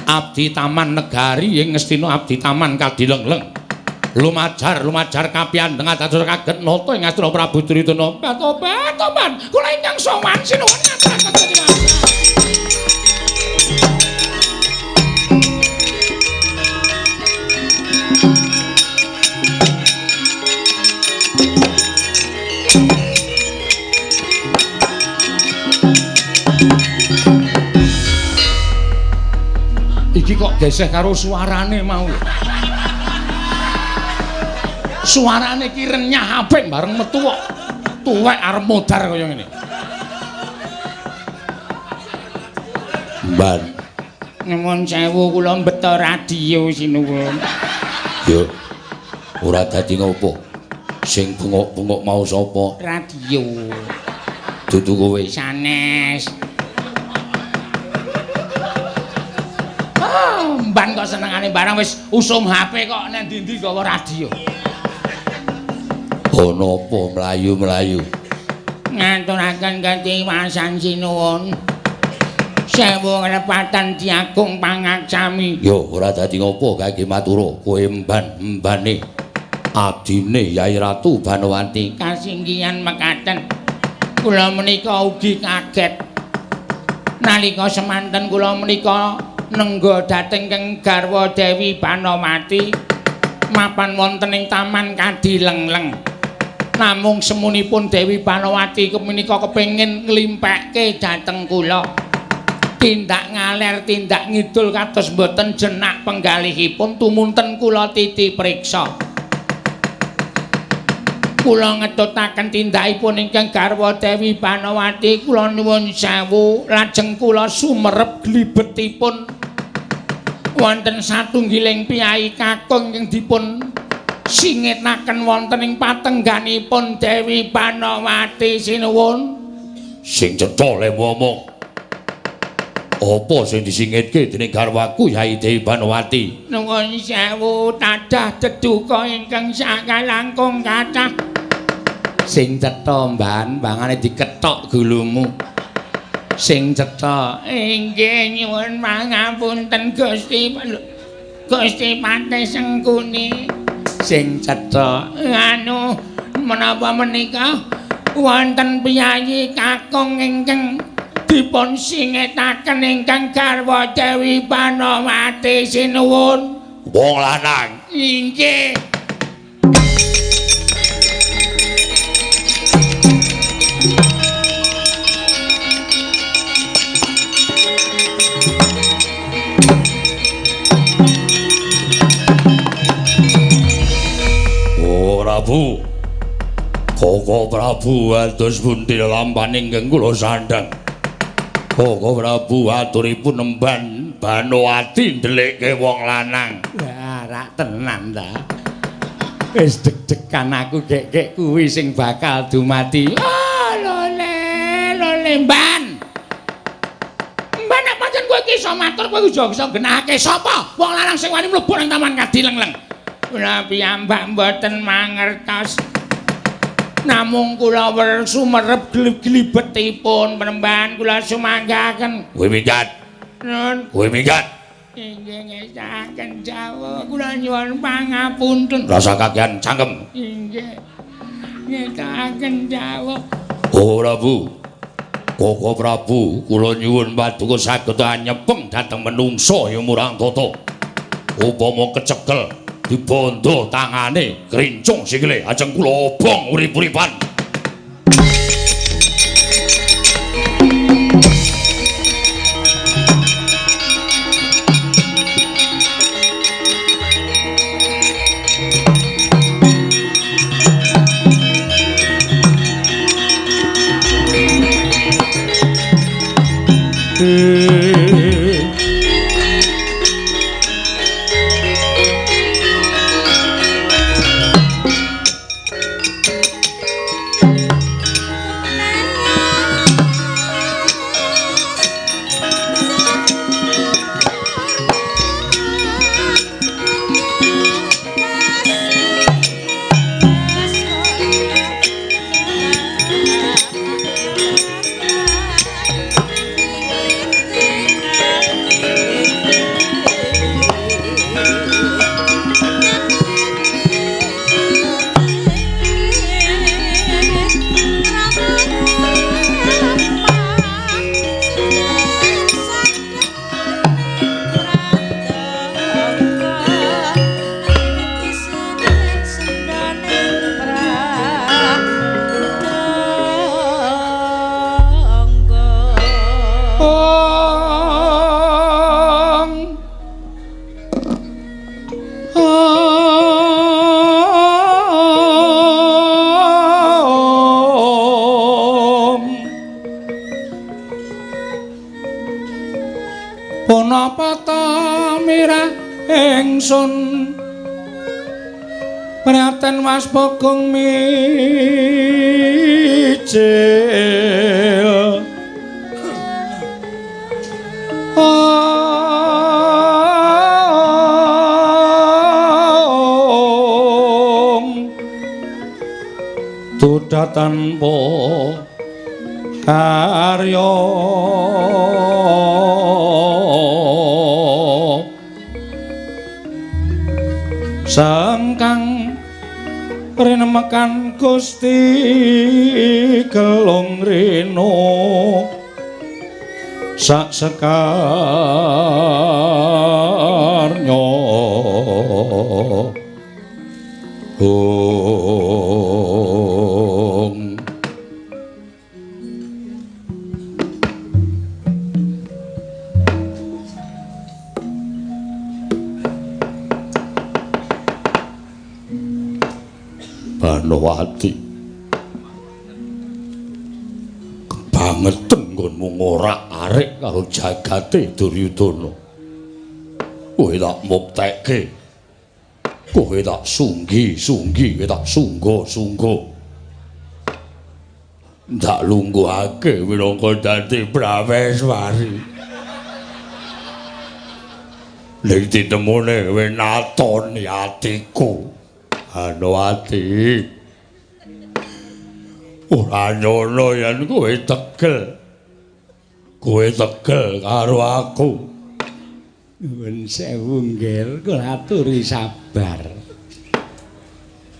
abdi taman negari ing Ngastina abdi taman kadilengleng. Lumajar lumajar kapiandheng dados kaget nata ing Ngastina Prabu Duryudana. Tobat-tobat kula ingkang sowan sinuwun ngaturaken terima. Iki kok geseh karo suarane mau. Suarane iki renyah apik bareng metu kok tuwek arep modar kaya ngene. Mban. Nyuwun sewu kula mbeta radio sinuwun. Yo. Ora dadi ngopo. Sing bengok-bengok mau sapa? Radio. Dudu kowe. Sanes. Mban kok senengane barang wis usum HP kok nang ndi-ndi gawa radio. Ana apa mlayu-mlayu? Ngaturaken katiwasan sinuwun. Sewu nglepatan diagung pangaksami. Yo ora dadi ngopo kage matura kowe mban-mbane abdine Yai Ratu Banowati. Kasinggihan mekaten. Kula menika ugi kaget. Nalika semanten kula menika nengga dhateng keng garwa Dewi Banowati mapan wonten ing Taman Kadilengleng. Namung semunipun Dewi Banowati menika kepengin nglimpekke dhateng kula. Tindak ngaler tindak ngidul kados mboten jenak penggalihipun tumunten kula titi priksa. Kula ngetutaken tindakipun ingkang garwa Dewi Banowati, kula nuwun sewu lajeng kula sumerep glibetipun wonten satunggiling piyai kakung ingkang dipun singetaken wonten ing patengganipun Dewi Banowati. Sinuwun. Sing cetha le ngomong. Apa sing disingitke dening garwaku Yai Dewi Banowati? Nuwun sewu tadah deduka ingkang sakalangkung kathah. Sing cetha mban, bangane dikethok gulumu. Sing cetha. Inggih nyuwun pangapunten Gusti. Gusti Patih Sengkuni. Sing cetha. Anu menapa menika wonten piyayi kakung ingkang dipun singetaken ingkang garwa Dewi Banowati. Sinuwun. Wong lanang. Inggih. Oh Prabu, Koko Prabu ados pundi lampaning ingkang kula sandhang. Koko Prabu aturipun nemban Banowati ndelikke wong lanang. Wah, rak tenan ta. Wis deg-degan aku gek-gek kuwi sing bakal dumati. Oh, lole, lole mban. Mban nek pancen kowe iki iso matur kowe iso genahake sapa wong lanang sing wani mlebu nang Taman Kadileng-leng. Kula piyambak mboten mangertos. Namung kula sumerep glibetipun penemban kula sumanggaken. Kowe minggat. Nun. Kowe minggat. Inggih ngesaken jawah kula nyuwun pangapunten. Rasa kakean cangkem. Inggih. Ngesaken jawah. Oh Prabu. Koko Prabu kula nyuwun paduka saged anyepeng dhateng menungsa ya murang tata. Upama kecekel dibondo tangane krincung sikile ajeng kula obong urip-uripan. Ingsun Praten Waspogong mijil Om Duda tanpa karya sangkang rinemekan Gusti Gelung Rino sak sekarnya. Oh. Banowati. Kebangeten nggonmu ngorak-arik karo jagate Duryudana. Kowe tak muktekke. Kowe tak sunggi-sunggi, kowe tak sungga-sungga. Ndak lungguhake minangka dadi Prameswari. Ning titemune kowe natoni atiku. Banowati. Ora nyono yen kowe tegel. Kowe tegel karo aku. Nuwun sewu nggih, kula aturi sabar.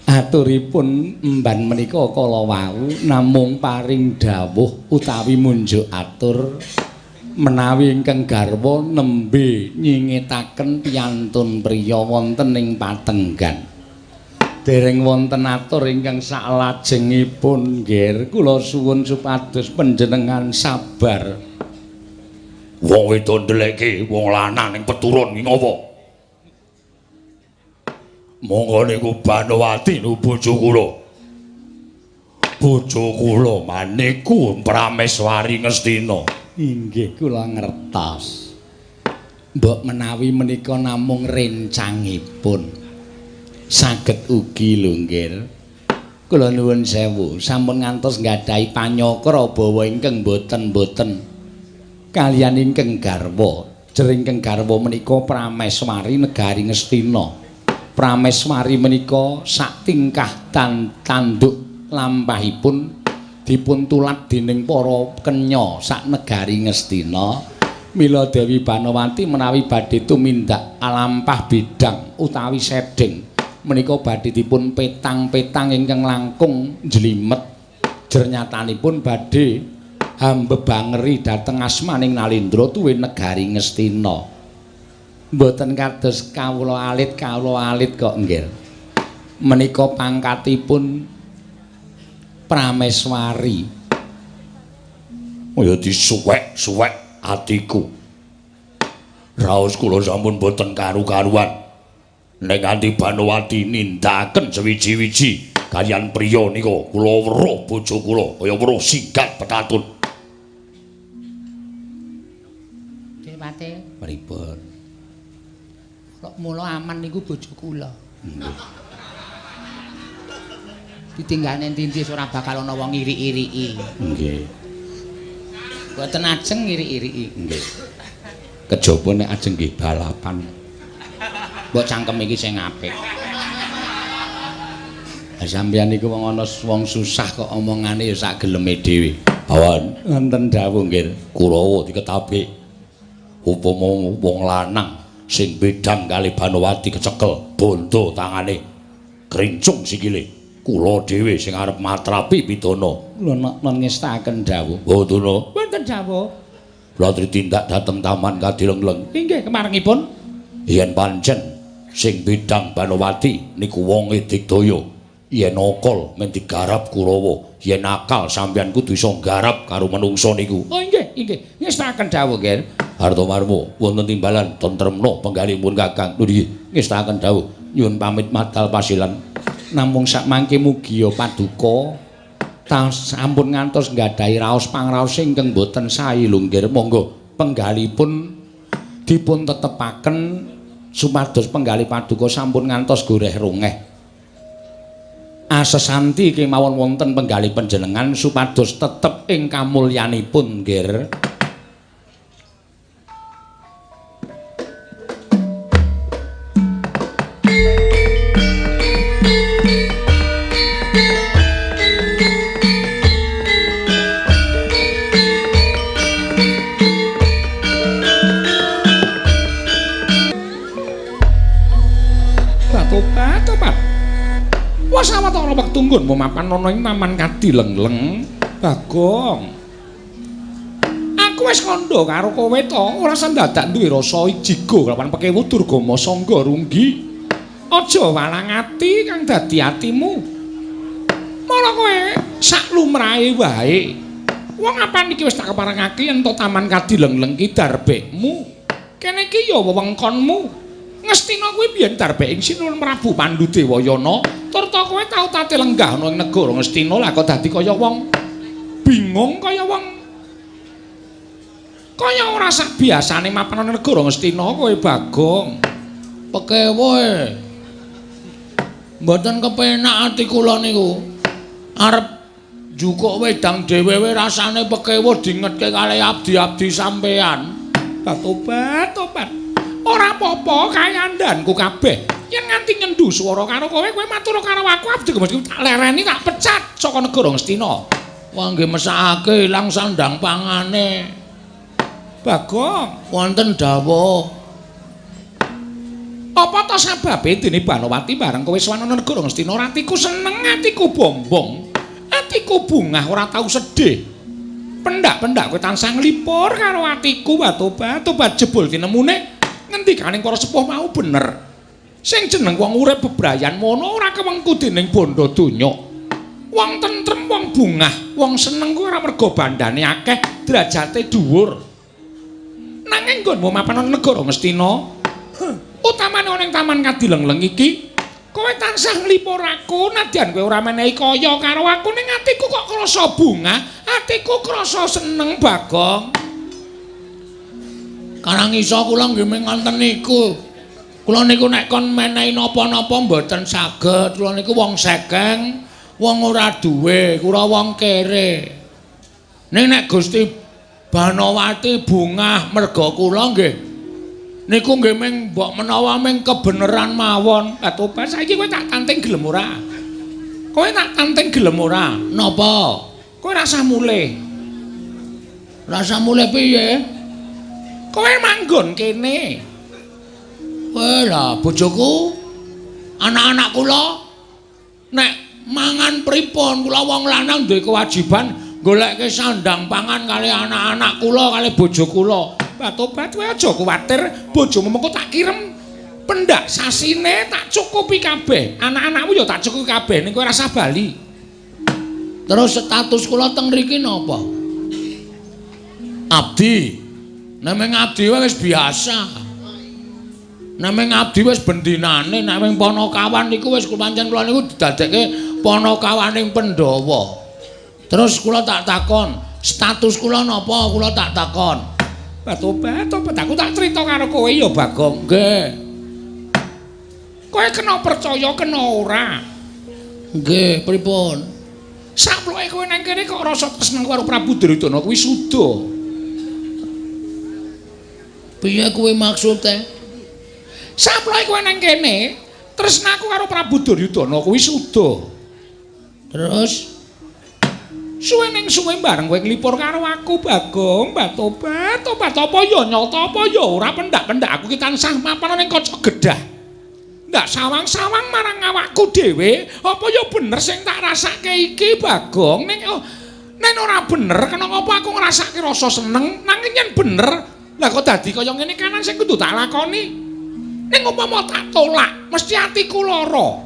Aturipun emban menika kala wau namung paring dawuh utawi munjuk atur menawi ingkang garwa nembe nyingetaken piyantun priya wonten ing patenggan. Dereng wonten atur ingkang saklajengipun nggih, kula suwun supados panjenengan sabar. Wong wedok ndeleke wong lanang ning peturun ki ngopo? Monggo niku Banowati nu bojo kula. Bojo kula maniku Prameswari Ngastina. Inggih kula ngertos. Mbok menawi menika namung rencangipun. Saged ugi lho nggih. Kula nuwun sewu, sampun ngantos nggadahi panyakra bawa ingkang boten-boten kaliyan ingkang garwa. Jer ingkang garwa menika Prameswari negari Ngastina. Prameswari menika sak tingkah tanduk lampahipun dipun tulat dening para kenya sak negari Ngastina. Mila Dewi Banowati menawi badhe tumindak alampah bidang utawi sedeng menika badhe dipun petang-petang ingkang langkung njlimet. Jernyatanipun badhe hambebangeri dhateng asmaning Nalindra tuwin negari Ngastina. Mboten kados kawula alit kok nggih. Menika pangkatipun Prameswari. Oh ya disuwek-suwek atiku. Raos kula sampun boten karu-karuan. Nek nganti Banowati nindakaken sewiji-wiji kaliyan priya nika kula weruh bojo kula kaya weruh singgat petatun. Dewate pripun? Kok mula aman niku bojo kula. Nggih. Ditinggal nang ndi-ndi ora bakal ana wong ngiri-iriki. Nggih. Mboten ajeng ngiri-iriki. Nggih. Kejaba nek ajeng nggih balapan. Mbok cangkem iki sing apik. Lah sampeyan niku wong ana wong susah kok omongane ya sak geleme dhewe. Awan wonten dawuh nggih. Kurawa diketapik. Upama wong lanang sing bedang kali Banowati kecekel bondo tangane krincung sikile. Kula dhewe sing arep matrapi pidana. Kula nek ngestakaken dawuh. Mboten. Wonten dawuh. Kula tindak dhateng taman Kadilengleng. Inggih kemarengipun. Yen pancen sing bidang Banowati niku wonge digdaya, yen akal men digarap Kurawa, yen akal sampeyan kudu iso nggarap karo menungsa niku. Oh inggih, inggih. Ngestakaken dawuh nggih. Artomarmo wonten timbalan tentremna penggalipun Kakang. Lho nggih, ngestakaken dawuh. Nyuwun pamit madal pasilan. Namung sakmangke mugia paduka sampun ngantos nggadahi raos pangraos ingkang boten sae lho nggih. Monggo penggalipun dipun tetepaken supados penggalih paduka sampun ngantos goreh rongeh. Asesanti kemawon wonten penggalih panjenengan supados tetep ing kamulyanipun nggih. Sawetara wektu nggonmu mapan ana ing Taman Kadilengleng, Bagong. Aku wis kandha karo kowe to, ora sendadak duwe rasa ijigo kelawan pekewu Durgama Sangga Runggi. Aja walang ati kang dadi atimu. Mala kowe sak lumrahe wae. Wong apan iki wis tak keparengake yen to Taman Kadilengleng ki darbekmu. Kene iki ya wewengkonmu. Ngastina kuwi biyen darbek ing Sinuwun Prabu Pandhu Dewayana Tur ta kowe tau tate lenggah ana ing negara Ngastina lah kok dadi kaya wong bingung, kaya wong kaya ora sak biasane mapan ana negara Ngastina kowe, Bagong. Pekewoe. Mboten kepenak ati kula niku. Arep njukuk wedang dhewe rasane pekewo dingetke kalih abdi-abdi sampean. Tobat, tobat. Ora apa-apa kayandanku kabeh. Yen nganti nyendu swara karo kowe, kowe matur karo aku, abdi mesti tak lereni, tak pecat saka negara Ngastina. Wah, nggih mesakake ilang sandang pangane. Bagong, wonten dawuh. Apa ta sababe dene Banowati bareng kowe sowan ana negara Ngastina atiku seneng, atiku bombong, atiku bungah ora tau sedih. Pendak-pendak kowe tansah nglipur karo atiku, tobat, tobat jebul tinemune ngendikaning para sepuh mau bener. Sing jeneng wong urip bebrayan mono ora kewengku dening bondo donya. Wong tentrem, wong bungah, wong seneng kuwi ora mergo bandane akeh, derajate dhuwur. Nanging nggonmu mapan ana negara Ngastina, utamane ana ing Taman Kadilengleng iki, kowe tansah nglipur aku, nadyan kowe ora menehi kaya karo aku, ning atiku kok krasa bungah, atiku krasa seneng, Bagong. Karang iso kula nggih ming ngoten niku. Kula niku nek kon menehi napa-napa mboten saged. Kula niku wong sekeng, wong ora duwe, kula wong kere. Ning nek Gusti Banowati bungah merga kula nggih niku nggih ming mbok menawa ming kebeneran mawon. Lah tobat saiki kowe tak tanting gelem ora? Kowe tak tanting gelem ora? Napa? Kowe rasah mulih. Rasah mulih piye? Kowe manggon kene. Weh lah bojoku, anak-anak kula nek mangan pripun? Kula wong lanang duwe kewajiban golekke sandang pangan kali anak-anak kula kali bojo kula. Tobat kowe aja kuwatir, bojomu mengko tak kirem pendak sasine tak cukupi kabeh. Anak-anakmu ya tak cukupi kabeh, ning kowe rasah bali. Terus status kula teng mriki napa? Abdi. Nek ming abdi wis biasa. Nek ming abdi wis bendinane, nek ming panakawan niku wis pancen kula niku didadekke panakawaning Pandhawa. Terus kula tak takon, status kula napa? Kula tak takon. Tobat, tobat, aku tak crita karo kowe ya, Bagong. Nggih. Kowe kena percaya kena ora? Nggih, pripun? Saploke kowe nang kene kok rasa tresna karo Prabu Duryudana kuwi suda. Piye kuwi maksude? Saploke kowe nang kene, tresnaku karo Prabu Duryudana kuwi suda. Terus suwe ning suwe bareng kowe nglipur karo aku, Bagong, tobat, tobat apa ya nyata apa ya ora, pendak-pendak aku ki tansah mapan ning kaca gedah. Ndak sawang-sawang marang awakku dhewe, apa ya bener sing tak rasake iki, Bagong? Ning oh, nek ora bener, kena ngapa aku ngrasake rasa seneng? Nanging yen bener, lah kok dadi kaya ngene kanan sing kudu tak lakoni. Ning umpama tak tolak, mesti atiku lara.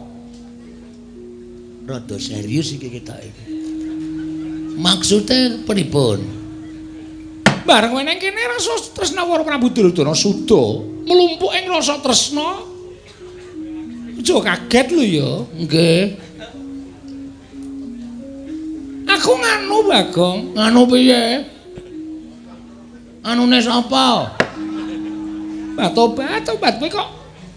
Rada serius iki ketok iki. Maksude pripun? Bareng kowe nang kene rasa tresna karo Prabu Duryudana suda, mlumpuk ing rasa tresna. Aja kaget lho ya. Nggih. Aku nganu, Bagong. Nganu piye? Anune sapa? Tobat, tobat kowe kok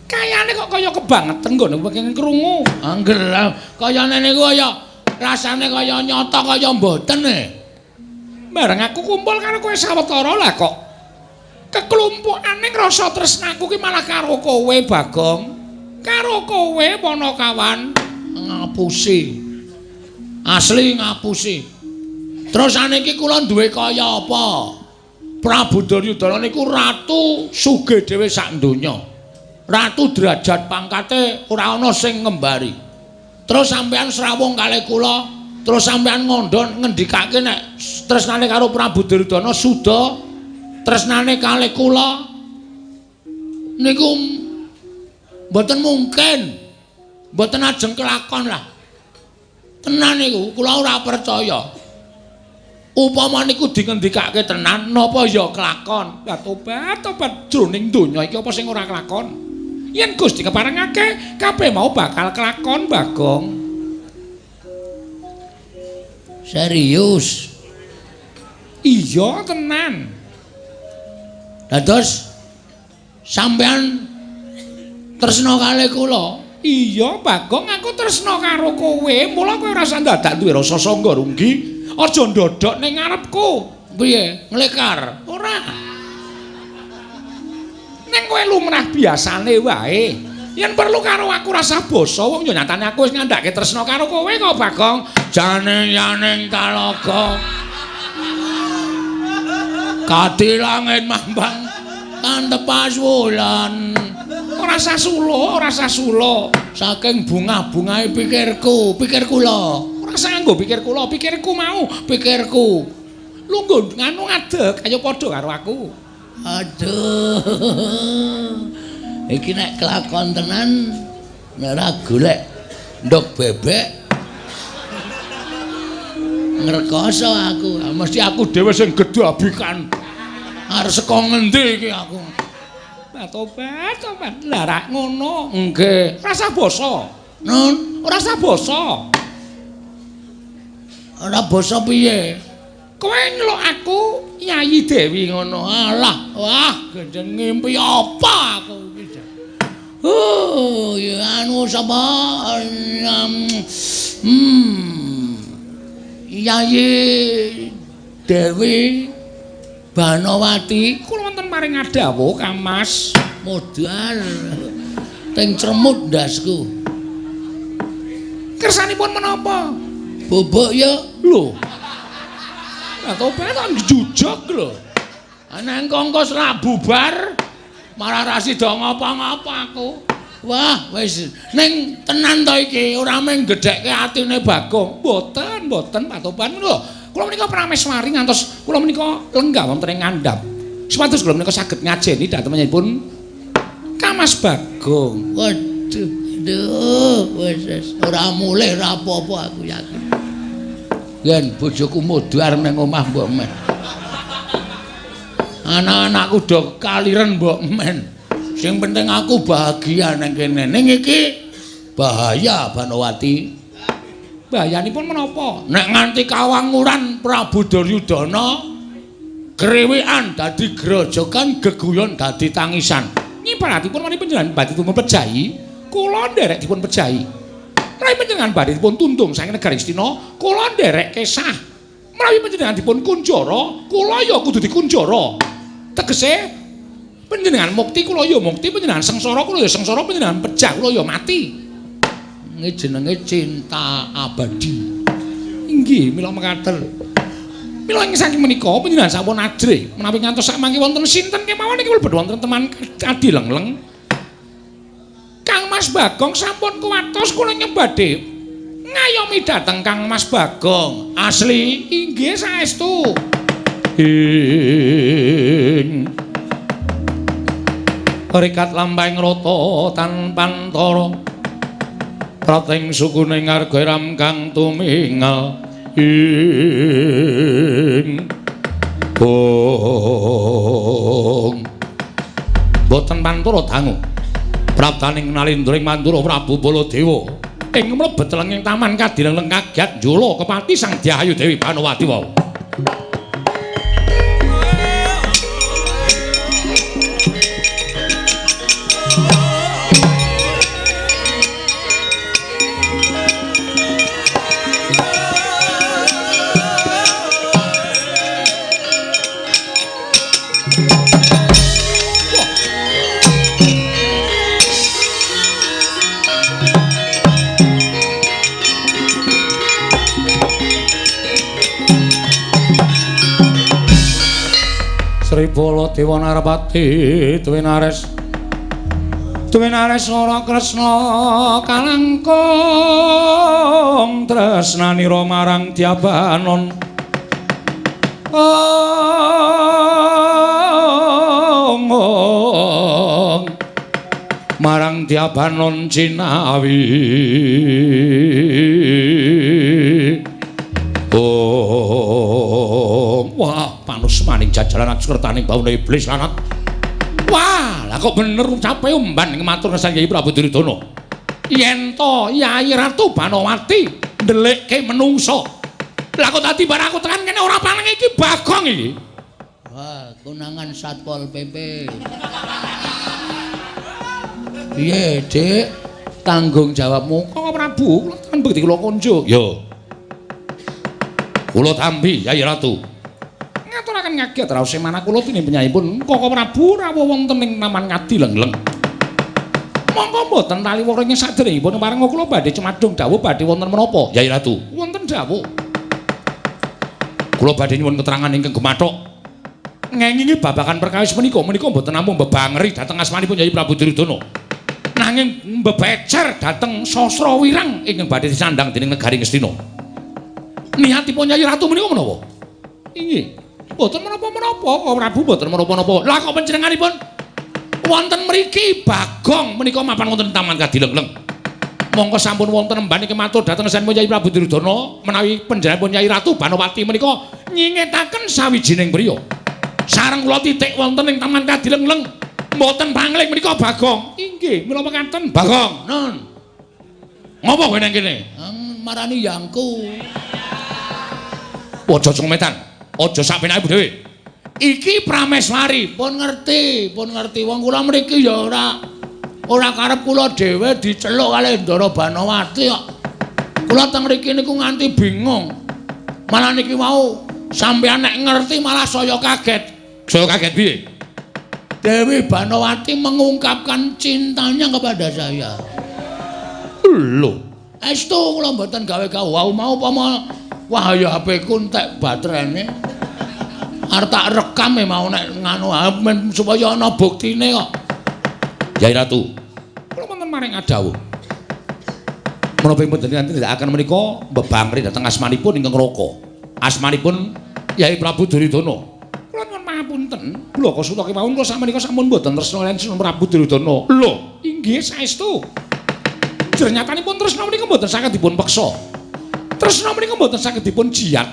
kayane kok kaya kebangetan nggone pengen krungu. Angger kayane niku kaya rasane kaya nyata kaya mboten e. Bareng aku kumpul karo kowe sawetara lah kok keklumpukane rasa tresnaku ki malah karo kowe, Bagong. Karo kowe Panakawan. Ngapusi. Asli ngapusi. Terus saniki kula duwe kaya apa? Prabu Duryudana niku ratu sugih dhewe sak donya. Ratu derajat pangkate ora ana sing ngembari. Terus sampean srawung kalih kula, terus sampean ngandha ngendikake nek tresnane karo Prabu Duryudana suda, tresnane kalih kula niku mboten mungkin. Mboten ajeng kelakon lah. Tenan niku kula ora percaya. Upama niku dingendikake tenan, napa ya kelakon? Lah tobat, tobat jroning donya iki apa sing ora kelakon? Yen Gusti keparengake kabeh mau bakal kelakon Bagong. Serius? Iya tenan. Dados sampean tresna kalih kula? Iya Bagong, aku tresna karo kowe. Mula kowe ora usah dadak duwe rasa sangga runggi. Aja ndodhok ning ngarepku. Piye? Nglekar? Ora. Ning kowe lumrah biasane wae. Yen perlu karo aku rasa basa, wong ya nyatane aku wis ngandhake tresna karo kowe kok Bagong. Jane yaning talaga. Kadi langit mambang tantepas wulan. Ora usah sulo, ora usah sulo. Saking bungah-bungahe pikirku, pikir kula. Ora usah nganggo pikir kula, pikirku mau, pikirku. Lungguh nganu ngadeg, ayo padha karo aku. Aduh. Iki nek kelakon tenan nek ora golek ndok bebek ngrekoso aku. Mesti aku dhewe sing gedabikan. Arep saka ngendi iki aku? Tobat, tobat. Lah rak ngono. Nggih. Rasa basa. Nun, ora usah basa. Ora basa piye? Kowe nyeluk aku Yayi Dewi ngono. Alah, wah, gendeng ngimpi apa aku iki. Oh, ya anu sapa? Yayi Dewi Banowati. Kula wonten maring ngadhawuh Kang Mas. Modal teng cremut ndasku. Kersanipun menapa? Bobok ya. Lho. Lah tobat kok njujug lho. Nang kongkos ra bubar malah ra sida ngapa-ngapa aku. Wah, wis ning tenan to iki ora mung gedhekke atine Bagong. Mboten, mboten Pak Toban lho. Kula menika prameswari ngantos kula menika lenggah wonten ing ngandhap. Supados kula menika saged ngajeni dhatengipun Kang Mas Bagong. Waduh, aduh, wis ora mulih ora apa-apa aku yakin. Yen bojoku modar nang omah mbok men. Anak-anakku do kaliren mbok men. Sing penting aku bahagia nang kene. Ning iki bahaya Banowati. Bahayanipun menapa? Nek nganti kawanguran Prabu Duryudana kriwikan dadi grojogan, geguyon dadi tangisan. Nyibaratipun menawi panjenengan badhe dipun pejahi, kula nderek dipun pejahi. Menawi panjenengan badhe dipun tundung saking negari Astina, kula nderek kesah. Menawi panjenengan dipun kunjara, kula ya kudu dikunjara. Tegese panjenengan mukti kula ya mukti, panjenengan sengsara kula ya sengsara, panjenengan pejah kula ya mati. Ini jenenge cinta abadi. Inggih, mila mekaten. Mila ing saking menika panjenengan sampun ajrih menawi ngantos sakmangke wonten sinten kemawon iki mlebet wonten teman adi lengleng. Kang Mas Bagong sampun kuwatos kula nyebade ngayomi dhateng Kang Mas Bagong. Asli inggih saestu. Ing rikat lampahing rata tanpantara prating sukune ngarga ram kang tumingal ing bong boten pantara dangu praptaning Nalindra ing Mandura Prabu Baladewa ing mlebet lenging taman kadileng kagiat njula kepati Sang Dyah Ayu Dewi Banowati wau. Sri Baladewa Narpati Dwinares Dwinares ora Kresna kalangkung tresnanira marang Dyabanon. Ong marang Dyabanon cinawi. Ong wah panus maning jajaran akskertaning bauna iblis lanat. Wah, lah kok bener ucape umban matur ngesan Kyai Prabu Duryudana. Yen to Yai Ratu Banowati ndelikke menungso. Lah kok tadi bar aku tekan kene ora paling iki Bagong iki. Wah, konangan Satpol PP. Piye, Dik? Tanggung jawabmu Koko Prabu, kula tekan bekti kula konjuk. Yo. Kula tampi Yai Ratu. Ngaturaken ngaget raos manah kula tinimpenyanipun Koko Prabu rawuh wonten ing Taman Ngadilengleng. Monggo mboten taliwara ing saderengipun parenga kula badhe cemadung dawuh badhe wonten menapa? Yai Ratu. Wonten dawuh. Kula badhe nyuwun keterangan ingkang gemathok. Ngengingi babagan perkawis menika menika mboten namung mbebangeri dhateng asmanipun Yai Prabu Duryudana. Nanging mbebecer dhateng sastra wirang ingkang badhe disandang dening negari Ngastina. Niatipun Yai Ratu menika menapa? Inggih. Mboten menapa-menapa, Koko Prabu mboten menapa-napa. Lah kok panjenenganipun wonten mriki Bagong menika mapan wonten Taman Kadilengleng. Mongko sampun wonten emban iki matur dhateng sampun Yai Prabu Duryudana menawi panjenenganipun Yai Ratu Banowati menika nyingetaken sawijining priya. Sareng kula titik wonten ing Taman Kadilengleng mboten pangling menika Bagong. Inggih, mila mekaten Bagong. Nun. Ngopo kowe nang kene? Marani yangku. Aja cometan. Aja sak penake dhewe. Iki Prameswari. Pun ngerti wong kula mriki ya ora karep kula dhewe diceluk kalih Ndara Banowati kok. Kula teng mriki niku nganti bingung. Malah niki wau sampeyan nek ngerti malah saya kaget. Saya kaget piye? Dewi Banowati mengungkapkan cintanya kepada saya. Lho, estu kula mboten gawe-gawe wau mau upama wah ya HP ku entek baterene. Arep tak rekam e mau nek nganu men supaya ana buktine kok. Yai Ratu, kula wonten maring adawuh. Menapa pun panjenengan tindakaken menika mbebangri dhateng asmanipun ingkang Raka. Asmanipun Yai Prabu Duryudana. Kula nyuwun pangapunten, blaka suta kemawon kula sakmenika sampun mboten tresna kaliyan Sunan Prabu Duryudana. Lho, inggih saestu. Jernyatanipun tresna menika mboten saged dipun peksa. Tresna menika mboten saged dipun jiyat.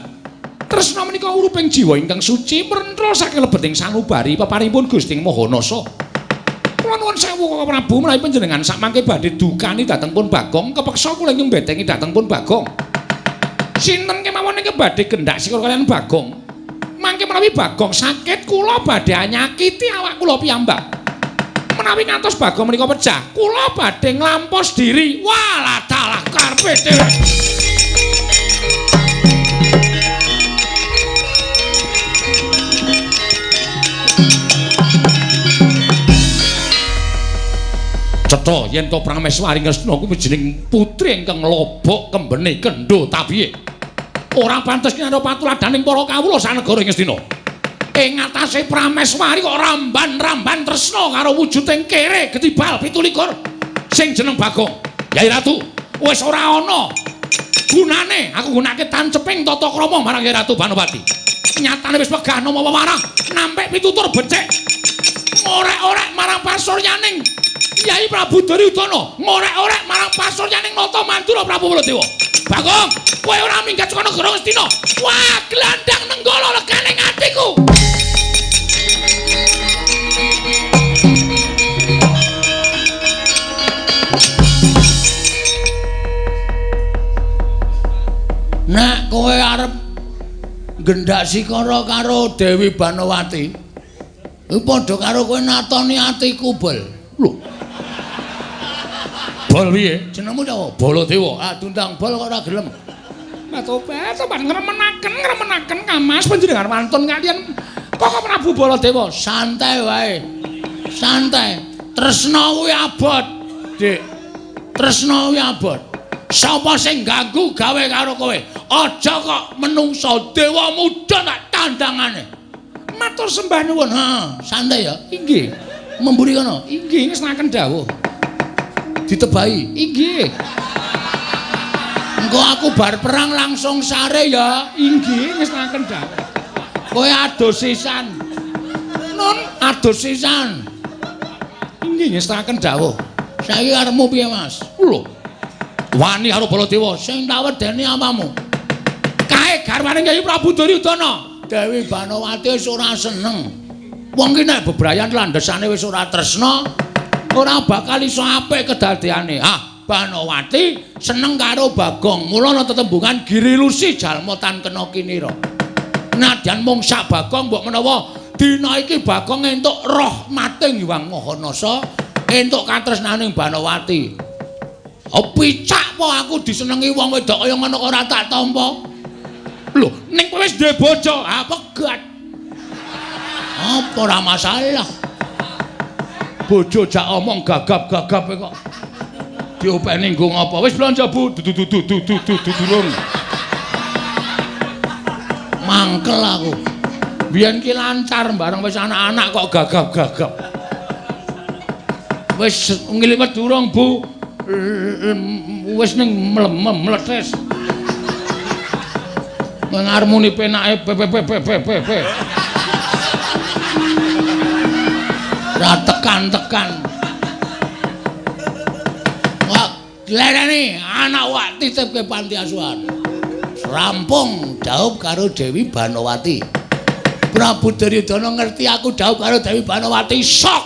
Tresna menika uruping jiwa ingkang suci mrentra saking lebeting sanubari peparingipun Gusti Maha Nasa. Kula nuwun sewu Koko Prabu menawi panjenengan sakmangke badhe dukani dhateng pun Bagong, kepeksa kula nyembetengi dhateng pun Bagong. Sinten kemawon ingkang badhe gendak sikara kaliyan Bagong? Mangke menawi Bagong sakit kula badhe nyakiti awak kula piyambak. Menawi ngantos Bagong menika pecah, kula badhe nglampos diri. Walah dalah karepe dhewe. Cetha yen to Prameswari Ngastina kuwi jeneng putri ingkang lobok kembene kendho tabihe. Ora pantes kinarya patuladaning para kawula sanegara Ngastina. Ing atase Prameswari kok ramban-ramban tresna karo wujuding kere getibal 27 sing jeneng Bagong. Yai Ratu, wis ora ana gunane aku gunake tanceping tata krama marang Yai Ratu Banowati. Nyatane wis wegah nama wewarah nampik pitutur becik. Ngorek-orek marang pasuryaning Yai Prabu Duryudana, ngorek-orek marang pasuryaning Nata Mandura Prabu Baladewa. Bagong, kowe ora minggat saka negara Ngastina. Wah, glandang nenggala legane atiku. Nek kowe arep gendak sikara karo Dewi Banowati, kuwi padha karo kowe natoni atiku, Bol. Lho. Bol piye? Jenengmu sapa? Baladewa. Ah, diundang Bol kok ora gelem. Tobat, tobat ngremenaken, ngremenaken Kamas panjenengan wantun kaliyan Koko Prabu Baladewa. Santai wae. Santai. Tresna kuwi abot, Dik. Tresna kuwi abot. Sapa sing ganggu gawe karo kowe? Aja kok menungsa dewa muda tak tandangane. Matur sembah nuwun. Ha, santai ya. Inggih. Memburi kono. Inggih, ngesnaken dawuh. Ditebahi. Inggih. Engko aku bar perang langsung sare ya. Inggih, ngesnaken dawuh. Kowe adus sisan. Nun, adus sisan. Inggih, ngesnaken dawuh. Saiki arepmu piye, Mas? Lho. Wani karo Baladewa sing tak wedeni apamu? Kae garwane Kyai Prabu Duryudana. Dewi Banowati wis ora seneng. Wong ki nek bebrayan landhesane wis ora tresna, ora bakal iso apik kedadeane. Ah, Banowati seneng karo Bagong. Mula ana tetembungan girilusi jalma tan kena kinira. Nadyan mung sak Bagong mbok menawa dina iki Bagong entuk rahmating Hyang Maha Nasa, entuk katresnaning Banowati. Oh, picak po aku disenengi wong wedok kaya ngono ora tak tampa. Lho, ning kowe wis duwe bojo, ah pegat. Apa ora masalah. Bojo jak omong gagap-gagap kok. Diopeni nggo ngapa? Wis blanja, Bu. Dudu durung. Mangkel aku. Biyen ki lancar bareng wis anak-anak kok gagap-gagap. Wis ngliwet durung, Bu. Wis ning mletes. Ngarmuni penake p p p p p p. Ra tekan-tekan. Wah, lereni anak wak titipke panti asuhan. Rampung dhaup karo Dewi Banowati. Prabu Duryudana ngerti aku dhaup karo Dewi Banowati, sok.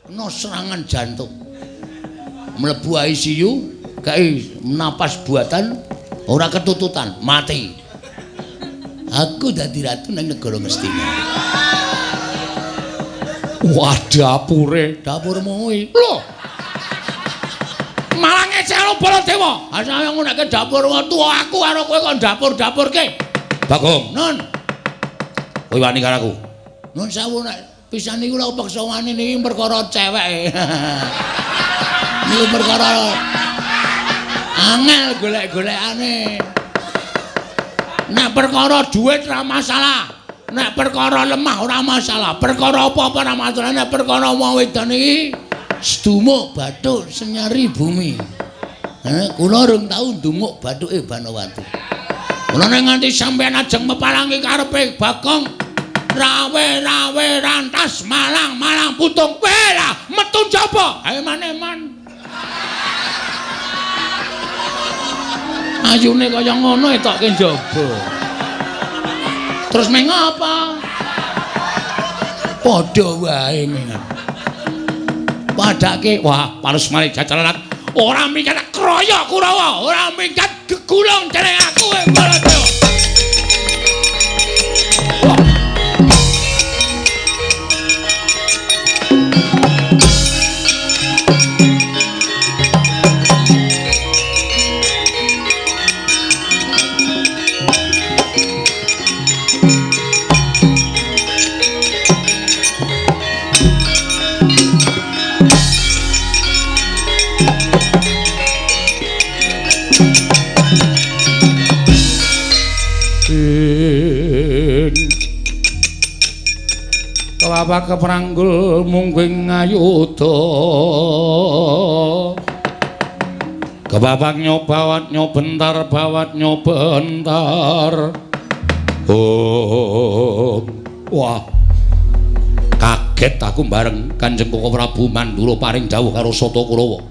Kena serangan jantung. Mlebu ICU, gawe napas buatan, ora ketututan, mati. Aku dadi ratu nang negara Ngastina. Wah, dapure, dapurmu kuwi. Lho. Malah ngecelo Baladewa. Asale ngonekke dapur tuwa aku karo kowe kok dapur-dapurke. Bagong, Nun. Kowe wani karo aku. Nun sewu nek pisan niku lho peksa wani niki perkara ceweke. Niku perkara angel golek-golekane. Nek perkara duit ora masalah, nek perkara lemah ora masalah, perkara apa-apa ora masalah, nek perkara wong wedon iki sedumuk bathuk senyari bumi. Kula rung tau ndumuk bathuke Banowati. Kula nek nganti sampeyan ajeng meparangi karepe Bagong, rawe-rawe rantas malang-malang putung. Weh metu njaba. Ayo maneman. Ayune kaya ngono etokke njaba. Terus meng apa? Padha wae mengan. Padake wah, palus mari jajalan ora minggat kroyok Kurawa, ora minggat gegulung dening aku Baladewa. Kelapak kepranggul mungguing ayuda. Kebapak nyobawat nyobentar bawat nyobentar. Oh, wah. Kaget aku bareng Kanjeng Koko Prabu Mandura paring dawuh karo Sata Kurawa.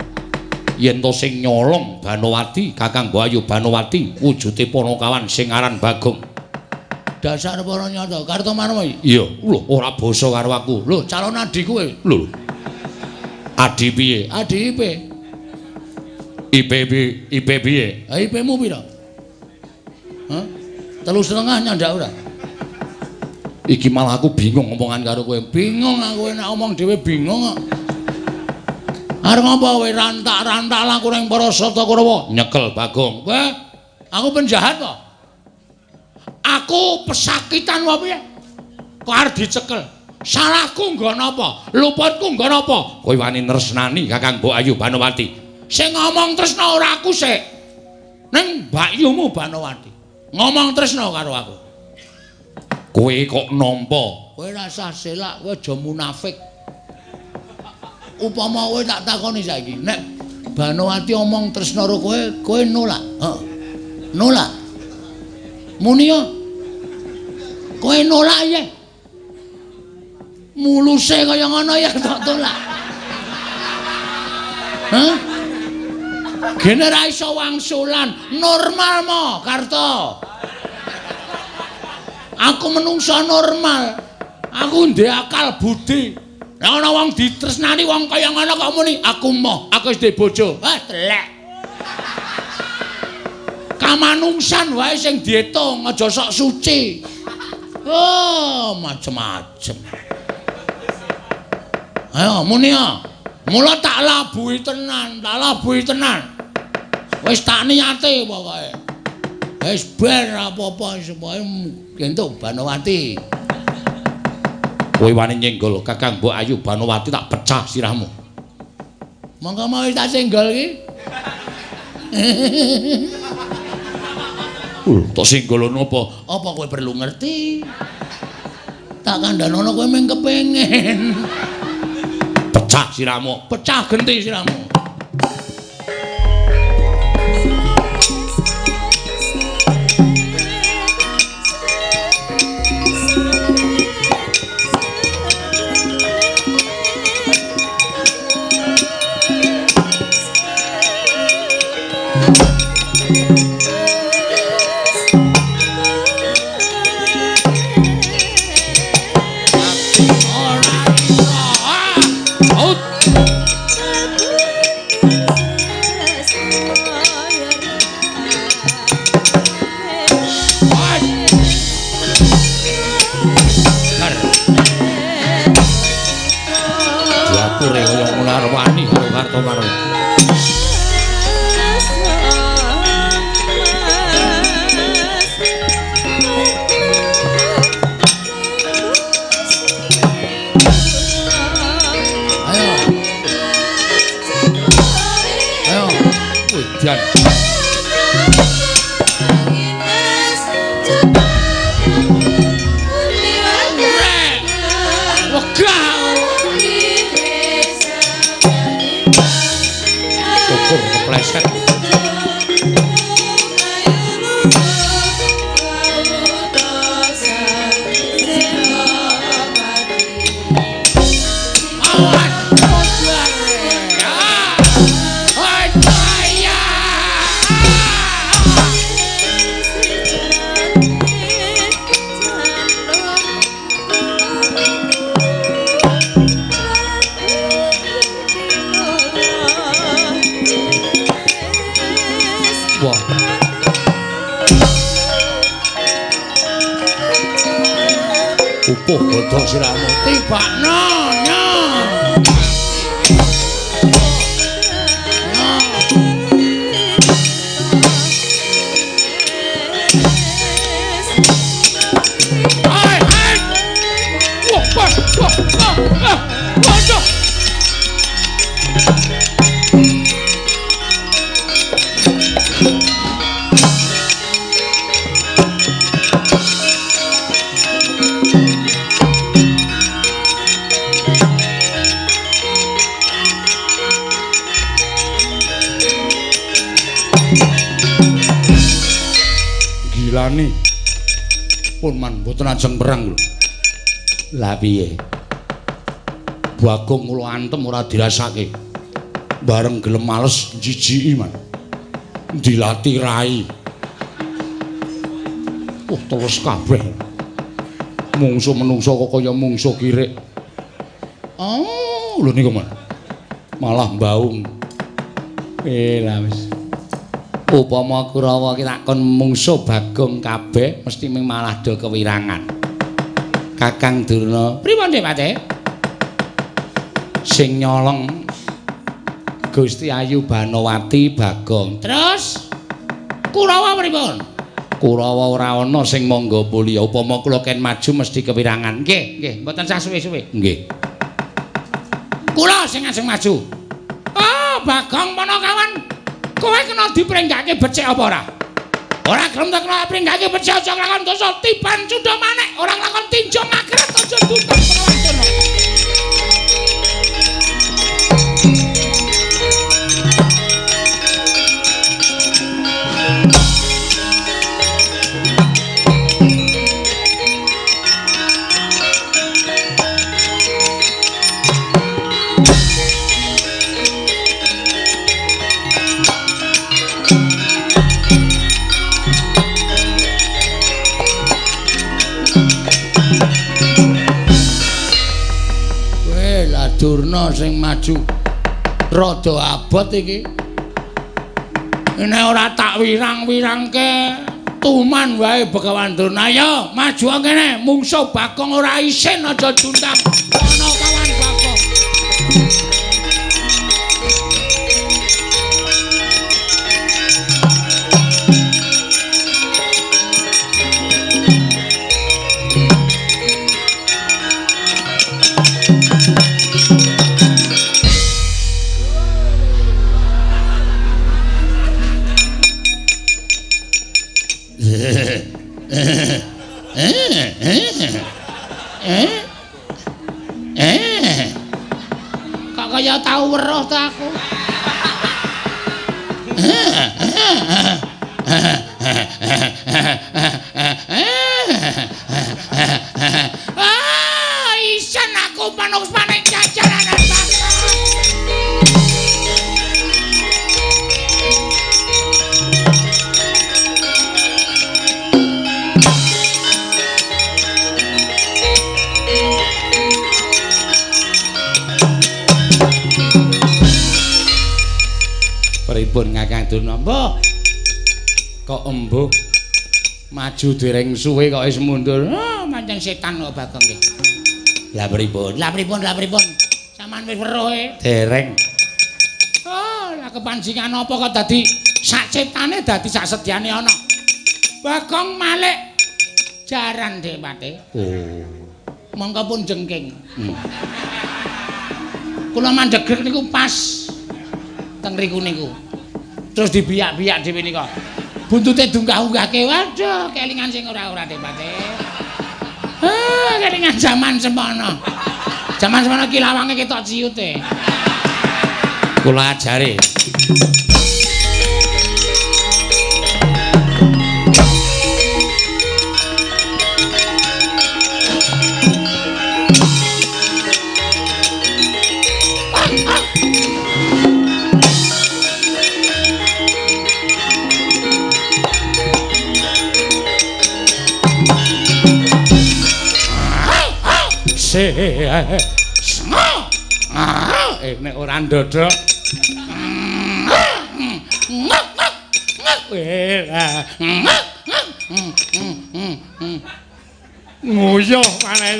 Yen to sing nyolong Banowati, Kakang Ayu Banowati, wujude panakawan sing aran Bagong. Dasar para nyata, Kartomarma iki. Iya, lho ora basa karo aku. Lho, calon adi kowe. Lho. Adi piye? Adi IP. IP IP piye? Ha IP-mu pira? Hah? 3,5 nyandak ora? Iki malah aku bingung ngomongan karo kowe. Bingung aku nek omong dhewe bingung kok. Arep ngapa kowe rantak-rantak laku ning para Sata Kurawa? Nyekel Bagong. Weh, aku penjahat kok. Aku pesakitan wae piye? Kok arep dicekel? Salahku nggo napa? Luputku nggo napa? Kowe wani tresnani Kakang Mbok Ayu Banowati. Sing ngomong tresna ora aku sik. Ning mbakyumu Banowati. Ngomong tresna karo aku. Kowe kok nampa? Kowe rasah selak, kowe aja munafik. Upama kowe tak takoni saiki, nek Banowati omong tresna karo kowe, kowe nolak. Heeh. Nolak. Muni yo. Kowe nolak ya. Muluse kaya ngono ya tak tolak. Hah? Gene ra iso wangsulan, normal mo, Karto. Aku menungso normal. Aku ndek akal budi. Lah ana wong ditresnani wong kaya ngono kok muni aku moh, aku wis duwe bojo. Wah, telek. Kamanungsan wae sing diitung, aja sok suci. Oh, macem-macem. Ayo muni ya. Mula tak labuhi tenan, tak labuhi tenan. Wis tak niate pokoke. Wis ben apa-apa semoe entuk Banowati. Kowe wani nyenggol Kakang Mbok Ayu Banowati tak pecah sirahmu. Monggo mau wis tak senggol iki. Tak senggol apa? Apa kowe perlu ngerti? Tak kandhanono kowe mung kepengin. Pecah sirahmu, pecah genti sirahmu. Upuh godhong sirahmu tibakno nyo. Hai hai. Wah wah wah wah. Waduh. Gilani. Pun man mboten ajeng perang lho. Lah piye? Bagong kula antem ora dirasake. Bareng gelem males jijiki man. Dilati rai. Oh, terus kabeh. Mungsuh menungso kok kaya mungsuh kirik. Oh, lho niku man. Malah mbaung. Lah wis. Upama Kurawa ki tak kon mungsuh Bagong kabeh mesti ming malah do kewirangan. Kakang Durna, pripun Dik Patih? Sing nyolong Gusti Ayu Banowati Bagong. Terus Kurawa pripun? Kurawa ora ana sing mangga mulya. Upama kula ken maju mesti kewirangan. Nggih, nggih, mboten sah suwe-suwe. Nggih. Kula sing ajeng maju. Oh, Bagong Panakawan. Kowe kena dipringgake becik apa ora? Ora gelem tak kena pringgake becik aja nglakon dosa tiban cundha manek, ora nglakon tinjo ngakret aja duka Panakawan. Durna sing maju. Rada abot iki. Nek ora tak wirang-wirangke tuman wae Begawan Durna. Ayo maju kene, mungsuh Bagong ora isin aja juntang. Ana kawan Bagong. Kok kaya tau weruh ta aku? Ah, isen aku panuk-panik jajaranan Bagong. Pripun Kakang Durna? Mbah. Kok embuh? Maju dereng suwe kok wis mundur. Ah, pancen setan kok Bagong iki. Lah pripun? Lah pripun? Lah pripun? Sampeyan wis weruh e? Dereng. Oh, lah kepancingan apa kok dadi sak ciptane dadi sak sedyane ana. Bagong malik jaran Depate. Oh. Mongko pun jengking. Kula mandhegrek niku pas teng riku niku. Terus dibiyak-biyak dhewe nika. Buntute diunggah-unggahke. Waduh, kelingan sing ora-ora Depate. Ah, kelingan jaman semono. Jaman semono ki lawange ketok ciute. Kula ajare. Nek ora ndodok. Nguyuh maneh.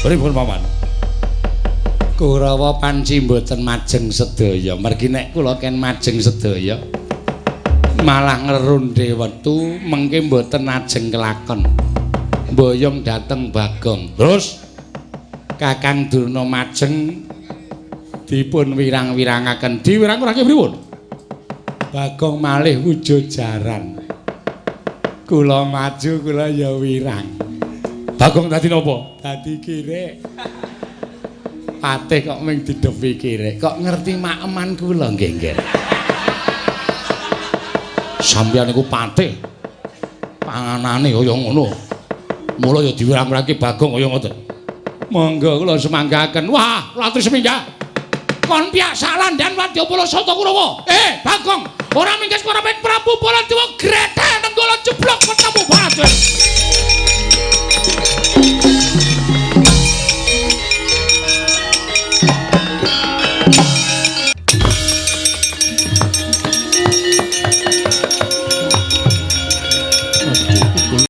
Pripun paman? Kurawa panci mboten majeng sedaya. Mergi nek kula ken majeng sedaya malah ngerundhe wektu mengke mboten ajeng kelakon. Mboyong dhateng Bagong. Terus Kakang Durna majeng dipun wirang-wirangaken. Diwirang-wirangke pripun? Bagong malih wujud jaran. Kula maju kula ya wirang. Bagong dadi napa? Dadi kirek. Patih kok mung didepi kirek. Kok ngerti makeman kula nggih, nggih. Sampeyan niku patih. Panganane kaya ngono. Mula ya diwirang-wirangke Bagong kaya ngoten. Monggo kula semanggaken. Wah, latri seminggah. Kon piyak salandan wadyabala Sata Kurawa. Bagong, ora mingkes para Prabu Baladewa gretel nenggala jeblok ketemu Baladewa.